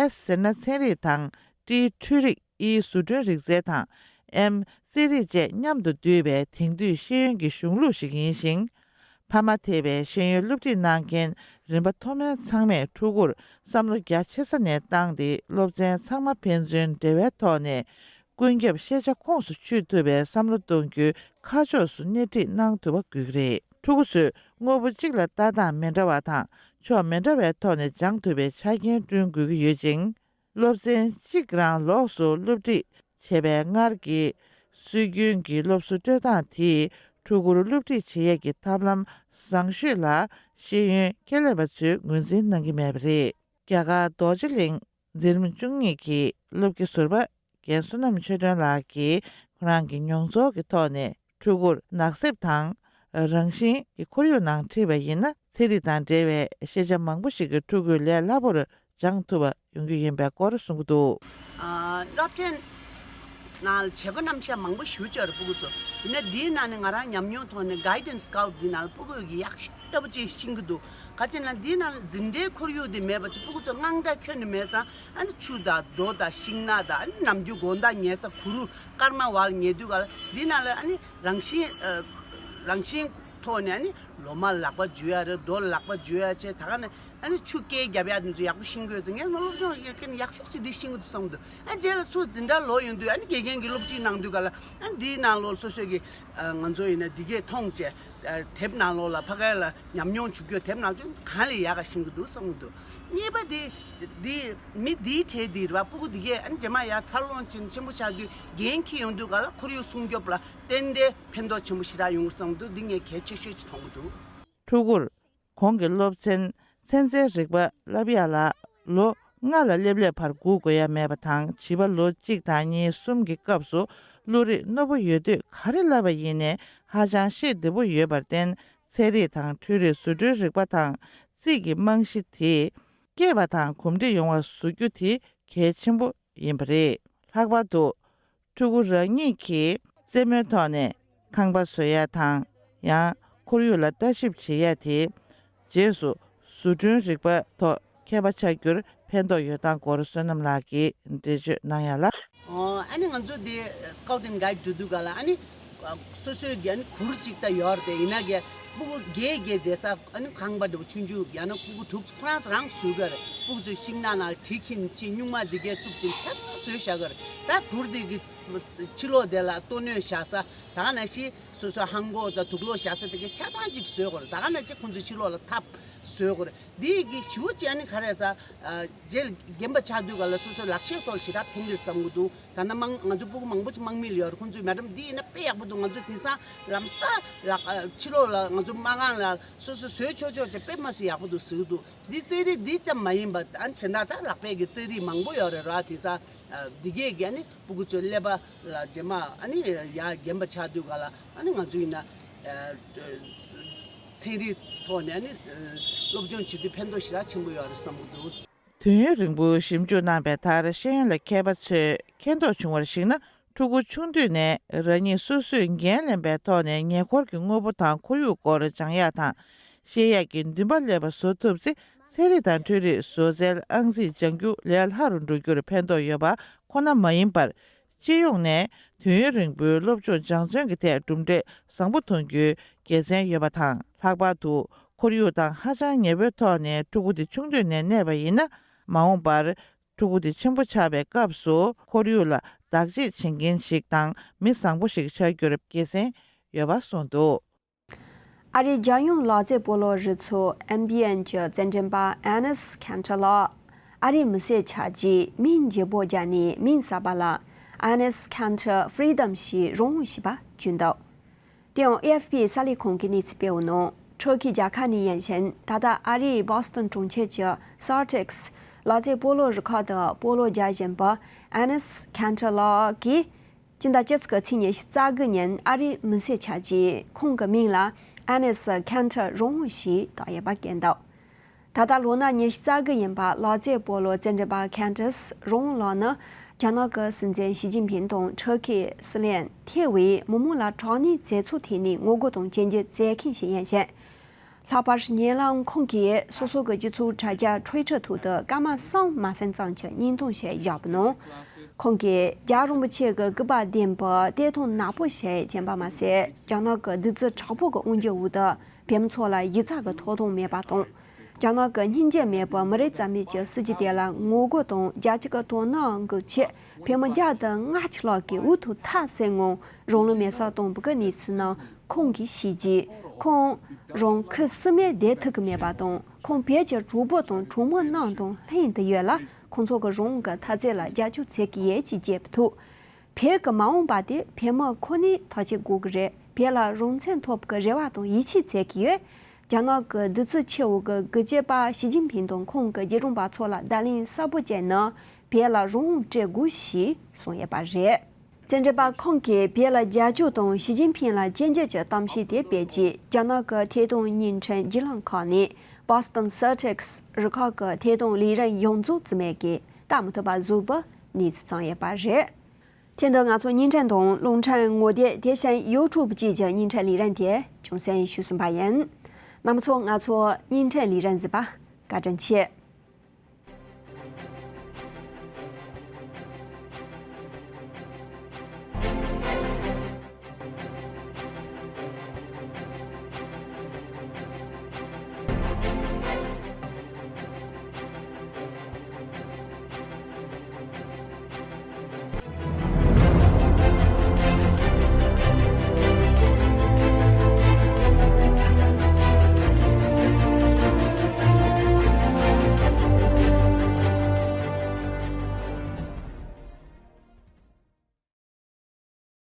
ཨེས་ཟེར་ན་ཚན་རིག་དང་། ཊི་འཕྲུལ་རིག་ཨི་བཟོ་སྐྲུན་རིག་རྩལ་དང་། ཨེམ་རྩིས་རིག་བཅས་མཉམ་དུ་འདུས་པའི་དེང་དུས་ཤེས་ཡོན་གྱི་གཞུང་ལུགས་ཤིག་ཡིན་ཞིང་། ཕ་མ་ཐེ་བའི་ཤེས་ཡོན་སློབ་ཁྲིད་གནང་མཁན་རིམ་པ་མཐོ་དམན་ཚང་མས་ཕྲུ་གུར་བསམ་བློ་རྒྱ་ཆེ་ས་ནས་བཏང་སྟེ་སློབ་ཚན་ཚང་མ་ཕན་ཚུན་འབྲེལ་བའི་ཐོག་ནས་ཀུན་ཁྱབ་ཤེས་བྱ་ཁོངས་སུ་ཆུད་ཐུབ་པའི་བསམ་བློ་གཏོང་རྒྱུའི་ཁ་ཕྱོགས་སུ་སྣེ་ཁྲིད་གནང་ཐུབ་པ་དགོས་ཀྱི་རེད། ཕྲུ་གུ་ཚོས་དངོས་པོ་གཅིག་ལ་ལྟ་སྟངས་མི་འདྲ་བ་དང་ཕྱོགས་མི་འདྲ་བའི་ཐོག་ནས་སྦྱང་ཐུབ་པའི་ཆ་རྐྱེན་བསྐྲུན་དགོས་ཀྱི་ཡོད་ཅིང་། སློབ་ཚན་གཅིག་རང་ལོགས་སུ་སློབ་ཁྲིད་བྱས་པའི་སྔར་གྱི་སྲོལ་རྒྱུན་གྱི་སློབ་གསོ་སྤྲོད་སྟངས་དེས་ཕྲུ་གུར་སློབ་ཁྲིད་བྱེད་ཡས་ཀྱི་ཐབས་ལམ་བཟང་ཤོས་ལ་ཤེས་ཡོན་ཁྱད་ལས་པ་ཚོས་ངོས་འཛིན་གནང་གི་མེད་པ་རེད། རྒྱ་གར་རྡོ་རྗེ་གླིང་འཛིན་རིམ་བཅུ་གཉིས་ཀྱི་སློབ་དགེ་ཟུར་པ་རྒན་བསོད་ནམས་ཆོས་སྒྲོན་ལགས་ཀྱིས་ཁོ་རང་གི་མྱོང་ཚོར་གྱི་ཐོག་ནས། ཕྲུ་གུར་ནག་གསེབ་དང་། རང་བཞིན་གྱི་ཁོར་ཡུག་ནང་ཁྲིད་པ་ཡིན་ན་ཚན་རིག་དང་འབྲེལ་བའི་ཤེས་བྱ་མང་པོ་ཞིག་གི་ཕྲུ་གུས་ལས་སླ་པོར་སྦྱང་ཐུབ་པ་ཡོང་རྒྱུ་ཡིན་པའི་སྐོར་གསུང་གི་འདུག་ཨ། སློབ་ཚན་ནང་བྱེད་སྒོ་རྣམ་གཞག་མང་པོ་ཞེ་པོ་ཅིག་ཡོད་རེད་ཕྲུ་གུ་ཚོ། ཡིན་ན་འདིའི་ནང་ནས་ང་རང་ཉམས་མྱོང་ཐོག་ནས་Guide and Scout་འདི་ནང་ཕྲུ་གུ་ཡག་ཤོས་འདྲ་པོ་ཅིག་ཤེས་ཀྱི་འདུག་ག་ཅི་ན་འདིའི་ནང་འཛིན་གྲྭའི་ཁོར་ཡུག་འདི་མེད་པ་ཚོ་ཕྲུ་གུ་ཚོ་དངངས་སྐྲག་ཁྱོན་ནས་མེད་ཙང་ཨ་ནི་ཆུ་དང་རྡོ་དང་ཤིང་ནགས་དང་ཨ་ནི་ནམ་རྒྱུན་དགོང་དག་ཉལ་ས་གུར་དཀར་དམར་བར་ཉལ་དུས་ག་ལ་འདི་ནང་ལ་ཨ་ནི། རང་བཞིན། ཨ། རང་བཞིན་ཐོག་ནས་ནི་ལོ་མ་ལག་པ་འཇུ་ཡ་རེད། རྡོ་ལག་པ་འཇུ་ཡ་བྱས་ད་ག་ནས་ཨ་ནི་ཆུ་རྐྱལ་རྒྱབ་ཡ་དེ་ཚོ་ཡག་པོ་ཤེས་དགོས་ཚེ་ངས་སློབ་སྦྱོང་ཡག་གན་ཡག་ཤོས་ཅིག་འདི་ཤེས་ཀྱི་འདུག་བསམ་འདུག་ཨ་རྗེས་ལ་ཚུར་འཛིན་གྲྭ་ལོག་ཡོང་དུས་ཨ་ནི་དགེ་རྒན་གྱི་སློབ་ཁྲིད་གནང་དུས་ག་ལ་ཨ་ནི་འདིའི་ནང་ལོགས་སོ་སོའི་གི་ཨ་ང་ཚོ་ཡིན་ན་འདི་གས་མཐོང་བྱས་ཨ་དེབ་ནང་ལོགས་ལ་ཕ་གི་ལ་ཉམས་མྱོང་བྱུང་རྒྱུ་དེབ་ནང་ཚོ་གང་ལས་ཡག་ག་ཤེས་ཀྱི་འདུག་བསམ་གྱི་འདུག་གཉིས་པ་དེ་དེ་མི་དེའི་གྲས་དེ་རེད་བ། ཕྲུ་གུ་དེ་གས་ཨ་ནི་རྗེས་མ་ཡར་འཚར་ལོངས་ཕྱིན་ཆེན་པོ་ཆགས་དུས་འགན་འཁྱེར་ཡོང་དུས་ག་ལ་ཁོར་ཡུག་སྲུང་སྐྱོབ་ལ་ཏན་ཏན་ཕན་ཐོགས་ཆེན་པོ་ཞེ་དྲག་ཡོང་གི་བསམ་འདུག་འདི་ངས་གལ་ཆེ་ཤོས་ཅིག་མཐོང་གི་འདུག་ཕྲུ་གུར་གོང་གི་སློབ་ཚན་ཚན་རྩལ་རིག་པ་བསླབ་ཡག་ལ་ལོ་ལྔ་ལ་སླེབས་སླེབས་བར་སྒུག་དགོས་ཡ་མེད་པ་དང་། བྱིས་པ་ལོ་གཅིག་དང་གཉིས་གསུམ་གྱི་སྐབས་སུ་བློ་རིག་རྣོ་པོ་ཡོད་དུས་ག་རེ་བསླབ་པ་ཡིན་ནའི་ཧ་ཅང་ཤེས་བདེ་པོ་ཡོད་པར་བརྟེན། ཚན་རིག་དང་འཕྲུལ་རིག་བཟོ་སྐྲུན་རིག་པ་དང་རྩིས་ཀྱི་རྨང་གཞི་དེ་སྐྱེས་པ་དང་གོམས་འདྲིས་ཡོང་བ་བཟོ་རྒྱུ་དེ་གལ་ཆེན་པོ་ཡིན་པ་རེད། ལྷག་པར་དུ། ཕྲུ་གུ་རང་ཉིད་ཀྱིས་རྩེད་མོའི་ཐོག་ནས་ཁང་པ་བཟོ་ཡ་དང་། ཡང་ཁོར་ཡུག་ལ་ལྟ་ཞིབ་བྱེད་ཡ་དེ། རྗེས་སུ་བཟོ་སྐྲུན་རིག་པ་ཐོག་མཁས་པ་ཆགས་རྒྱུར་ཕན་ཐོགས་ཡོད་སྟངས་སྐོར་བསོད་ནམས་ལགས་ཀྱིས་འགྲེལ་བརྗོད་གནང་ཡ་ལ། ཨོ། ཨ་ནི་ང་ཚོ་འདི་Scout and Guide་འགྲོ་དུས་ག་ལ་ཨ་ནི་སོ་སོའི་གི་ཨ་ནི་གུར་གཅིག་ད་ཡོད་རེད་དེ། ཡིན་ན་གི་ཕྲུ་གུ་བརྒྱད་བརྒྱད་བསྡད་ས་ཨ་ནི་ཁང་པ་འདྲ་པོ་ཆུང་ཆུང་ཡང་ན་ཕྲུ་གུ་དྲུག་ཁོ་རང་རང་བཟོས་གི་རེད། ཕྲུ་གུ་ཚོས་ཤིང་ནགས་ནང་གྲི་འཁྱེར་ཅིག་སྨྱུག་མ་འདི་གས་གཏུབ་ཅིག་ཆ་ཚང་བཟོས་བཞག་གི་རེད། ད་གུར་འདི་གི་ཕྱི་ལོགས་དེ་ལ་ལྟོ་སྣོད་བཞག་ས་ད་ག་ནང་བཞིན་སོ་སོའི་ཧང་གོ་དང་དུག་ལོག་བཞག་ས་དེ་གས་ཆ་ཚང་ཅིག་བཟོས་གི་རེད། ད་ག་ནང་བཞིན་ཁོང་ཚོའི་ཕྱི་ལོགས་ལ་ཐབ་བཟོས་གི་རེད། འདི་གི་ཞུ་ཅི་ཨ་ནི་ག་རེ་ཟ། རྗེས་རྒན་པ་ཆགས་དུས་ག་ལ་སོ་སོའི་ལག་ཤེས་ཐོག་ལ་ཞེ་དྲག་ཕན་གི་རེད་བསམ་གི་འདུག་ད་ནང་མང་ང་ཚོ་ཕྲུ་གུ་མང་པོ་ཅིག་དམག་མི་ལ་ཡོད་རེད། ཁོང་ཚོས་Madam་འདི་ཡིན་ན་དཔེ་ཡག་པོ་འདུག་ང་ཚོ་དེང་སང་ལམ་སང་ལག་ཕྱི་ལོགས་ལ་ང་ཚོ་དམག་ཁང་ལ་སོ་སོ་བཟོས་ཆོག་ཆོག་ཅིག་དཔེ་མ་སྲིད་ཡག་པོ་འདུག་ཟེར་གི་འདུག་འདི་རྩེད་རིགས་འདི་ཙམ་མ་ཡིན་པ་ཨ་ནི་གཞན་དག་ད་ལག་པས་ཀྱི་རྩེད་རིགས་མང་པོ་ཡོད་རེད་ར། དེང་སང་འདི་གས་ཀྱི་ཨ་ནི་ཕྲུ་གུ་ཚོའི་ཀླད་པ་ལ་རྗེས་མ་ཨ་ནི་ཡ་རྒན་པ་ཆགས་དུས་ག་ལ་ཨ་ནི་ང་ཚོ་ཡིན་ན་ཚན་རིག་ཐོག་ནས་ཨ་ནི་སློབ་སྦྱོང་བྱེད་དུས་ཕན་ཐོགས་ཞེ་དྲག་ཆེན་པོ་ཡོད་རེད་བསམ་གི་འདུག་དུས་ཡུན་རིང་པོའི་ཞིབ་འཇུག་གནང་པའི་མཐར་ཤེས་ཡོན་ལ་མཁས་པ་ཚོས་མཁྱེན་རྟོགས་བྱུང་བར་གཞིགས་ན། ཕྲུ་གུ་ཆུང་དུས་ནས་རང་ཉིད་སོ་སོས་འགན་ལེན་པའི་ཐོག་ནས་ཉེ་འཁོར་གྱི་དངོས་པོ་དང་ཁོར་ཡུག་སྐོར་སྦྱང་ཡག་དང་། ཤེས་ཡག་གི་འདུན་པ་སླེབས་པ་བཟོ་ཐུབ་ཚེ། ཚན་རིག་དང་འཕྲུལ་རིག་བཟོ་རྩལ་ཨང་རྩིས་སྦྱང་རྒྱུ་ལས་སླ་རུ་འགྲོ་རྒྱུར་ཕན་ཐོགས་ཡོད་པ་ ཁོ་ན་མ་ཡིན་པར། སྤྱི་ཡོངས་ནས་དུས་ཡུན་རིང་པོའི་སློབ་སྦྱོང་སྦྱང་བརྩོན་གྱི་ཐད་གྲུབ་འབྲས་བཟང་པོ་ཐོན་རྒྱུའི་དགེ་མཚན་ཡོད་པ་དང་། ལྷག་པར་དུ་ཁོར་ཡུག་དང་ཧ་ཅང་ཉེ་པོའི་ཐོག་ནས་ཕྲུ་གུ་དེ་ཆུང་དུས་ནས་གནས་པ་ཡིན་ན། མ་འོངས་པར་ཕྲུ་གུ་དེ་ཆེན་པོ་ཆགས་པའི་སྐབས་སུ་ཁོར་ཡུག་ལ་བདག་གཅེས་བྱེད་མཁན་ཞིག་དང་མི་བཟང་པོ་ཞིག་ཆགས་རྒྱུར་དགེ་མཚན་ཡོད་པ་གསུངས་འདུག། ཨ་རིའི་རྒྱལ་ཡོངས་ལག་རྩེད་སྤོ་ལོ་རུ་ཚོགས་ཨེམ་བི་ཨེན་གྱི་རྩེད་འགྲན་པ་ཨེ་ནེས་ཁན་ཐར་ལགས། ཨ་རིའི་མི་སེར་ཆགས་རྗེས་མིང་བརྗེ་པོ་བརྒྱབ་ནས་མིང་གསར་པ་ལ་ཨེ་ནེས་ཁན་ཐར་ཧྥི་རི་ཌམ་ཞེས་རོགས་ཞེས་པ་བསྒྱུར་འདུག། དེ་ཡང་ཨེ་ཨེཕ་པི་གསར་ལས་ཁང་གིས་གནས་ཚུལ་སྤེལ་བ་ནང་། ཊར་ཁི་རྒྱལ་ཁབ་ནས་ཡིན་ཞིང་། ད་ལྟ་ཨ་རིའི་བྷོ་སི་ཊོན་གྲོང་ཁྱེར་གྱི་སེལ་ཊིག་སི་ལག་རྩེད་སྤོ་ལོ་རུ་ཁག་ཏུ་སྤོ་ལོ་རྒྱག་བཞིན་པ་ཨེ་ནེས་ཁན་ཐར་ལགས་ཀྱིས། སྤྱི་ཟླ་བཅུ་གཅིག་གི་ཚེས་ཉི་ཤུ་རྩ་དགུ་ཉིན་ཨ་རིའི་མི་སེར་ཆགས་རྗེས་ཁོང་གི་མིང་ལ་ཨེ་ནེས་ཁན་ཐར་རོང་ཞེས་བཏགས་ཡོད་པ་བཀོད་འདུག། ད་ལྟ་ལོ་ན་ཉི་ཤུ་རྩ་དགུ་ཡིན་པ་ལག་རྩེད་སྤོ་ལོ་རྩེད་འགྲན་པ་ཁན་ཐར་རོང་ལགས་ནི་རྒྱ་ནག་གི་སྲིད་འཛིན་ཞི་ཅིན་ཕིང་དང་ཊར་ཁིའི་སྲིད་བློན་ཐེ་ཝེས་མི་མང་ལ་དྲག་གནོན་མཛད་ཚུལ་ཐད་ནས་ངོ་རྒོལ་དང་གཅིག་གྱུར་མཛད་མཁན་ཞིག་ཡིན་ཞིང་། ལྷག་པར་ཉེ་ལམ་ཁོང་གིས་སོ་སོ་གི་སྤྱི་ཚོགས་དྲ་རྒྱ་ཊུའི་ཊར་ཐོག་ཏུ་སྐར་མ་གསུམ་མ་ཟིན་ཙམ་གྱི་བརྙན་ཐུང་ཞིག་བཞག་པའི་ནང་། ཁོང་གིས་རྒྱལ་བ་རིན་པོ་ཆེ་གི་སྐུ་པར་ལྡན་པའི་བཏེག་ཐང་ནག་པོ་ཞིག་བྱིན་པ་མ་ཟད། རྒྱ་ནག་གི་བདུད་རྩི་དྲག་པོ་གི་དབང་སྒྱུར་འོག་ཏུ་བོད་མི་ཚོ་ལ་གཞི་རྩ་གི་ཐོབ་ཐང་མེད་པ་དང་། རྒྱ་ནག་གི་སྙིང་རྗེ་མེད་པའི་མི་རིགས་རྩ་མེད་ཀྱི་སྲིད་ཇུས་དེ་ལ་ངོ་རྒོལ་དང་རྒྱལ་སྤྱི་གི་དོ་སྣང་དགོས་ཆེད། བོད་མི་བརྒྱ་དང་ལྔ་བཅུ་ལྷག་གིས་འུ་ཐུག་ཐག་བསད་ངང་རང་ལུས་མེར་སྲེག་བཏང་བའི་གནས་ཚུལ་རྣམས་ཁོང་གིས་ཤེས་རྗེས། ཁོང་རང་ཁུ་སིམ་མེར་བསྡད་ཐུབ་ཀྱི་མེད་པ་དང་། ཁོང་བོད་ཀྱི་གྲོགས་པོ་དང་གྲོགས་མོ་རྣམས་དང་ལྷན་དུ་ཡོད་ལ། ཁོང་ཚོ་གིས་རང་གི་འཐབ་རྩོད་ལ་རྒྱབ་སྐྱོར་བྱེད་ཀྱི་ཡོད་ཅེས་བརྗོད་པ་ཐོག། བོད་ཀྱི་མ་འོངས་པ་དེ་བོད་མི་ཁོ་ནས་ཐག་གཅོད་དགོས་ཀྱི་རེད། བོད་ལ་རང་བཙན་ཐོབ་ཀྱི་རེ་བ་དང་ཡིད་ཆེས་བྱེད་ཀྱི་ཡོད། རྒྱ་ནག་གི་བདུད་རྩི་ཆེ་བོ་གི་རྒྱལ་གཅེས་པ་ཞི་ཅིན་ཕིང་དང་ཁོང་གི་རྗེས་འབྲང་པ་ཚོ་ལ་བརྡ་ལན་གསལ་པོ་བྱས་ནས་བོད་ལ་རང་དབང་སྤྲད་དགོས་ཞེས་གསུངས་ཡོད་པ་རེད། རྩེད་འགྲན་པ་ཁོང་གིས་བོད་ལ་རྒྱབ་སྐྱོར་དང་ཞི་ཅིན་ཕིང་ལ་གཅེས་འཛིན་གྱི་གཏམ་བཤད་དེ་སྤེལ་རྗེས། རྒྱ་ནག་གི་ཐད་གཏོང་བརྙན་འཕྲིན་བརྒྱུད་ལམ་ཁག་ནས་བྷོ་སི་ཊོན་སེལ་ཊིག་སི་རུ་ཁག་གི་ཐད་གཏོང་ལས་རིམ་ཡོངས་རྫོགས་རྩིས་མེད་ཀྱིས་ལྟ་མི་ཐུབ་པ་བཟོས་པའི་གནས་ཚུལ་བྱུང་ཡོད་པ་རེད། དེ་འདི་ང་ཚོ་བརྙན་འཕྲིན་དང་རླུང་འཕྲིན་ངོ་དེབ། དེ་བཞིན་ཡུ་ཊུབ་བཅས་ཀྱི་བརྙན་འཕྲིན་ལས་རིམ་དེ་ཅུང་ཟད་ཞུས་ཟིན་པ་ཡིན། རྣམ་པ་ཚོ་ང་ཚོ་བརྙན་འཕྲིན་ལས་རིམ་གཟིགས་པར་བཀའ་དྲིན་ཆེ།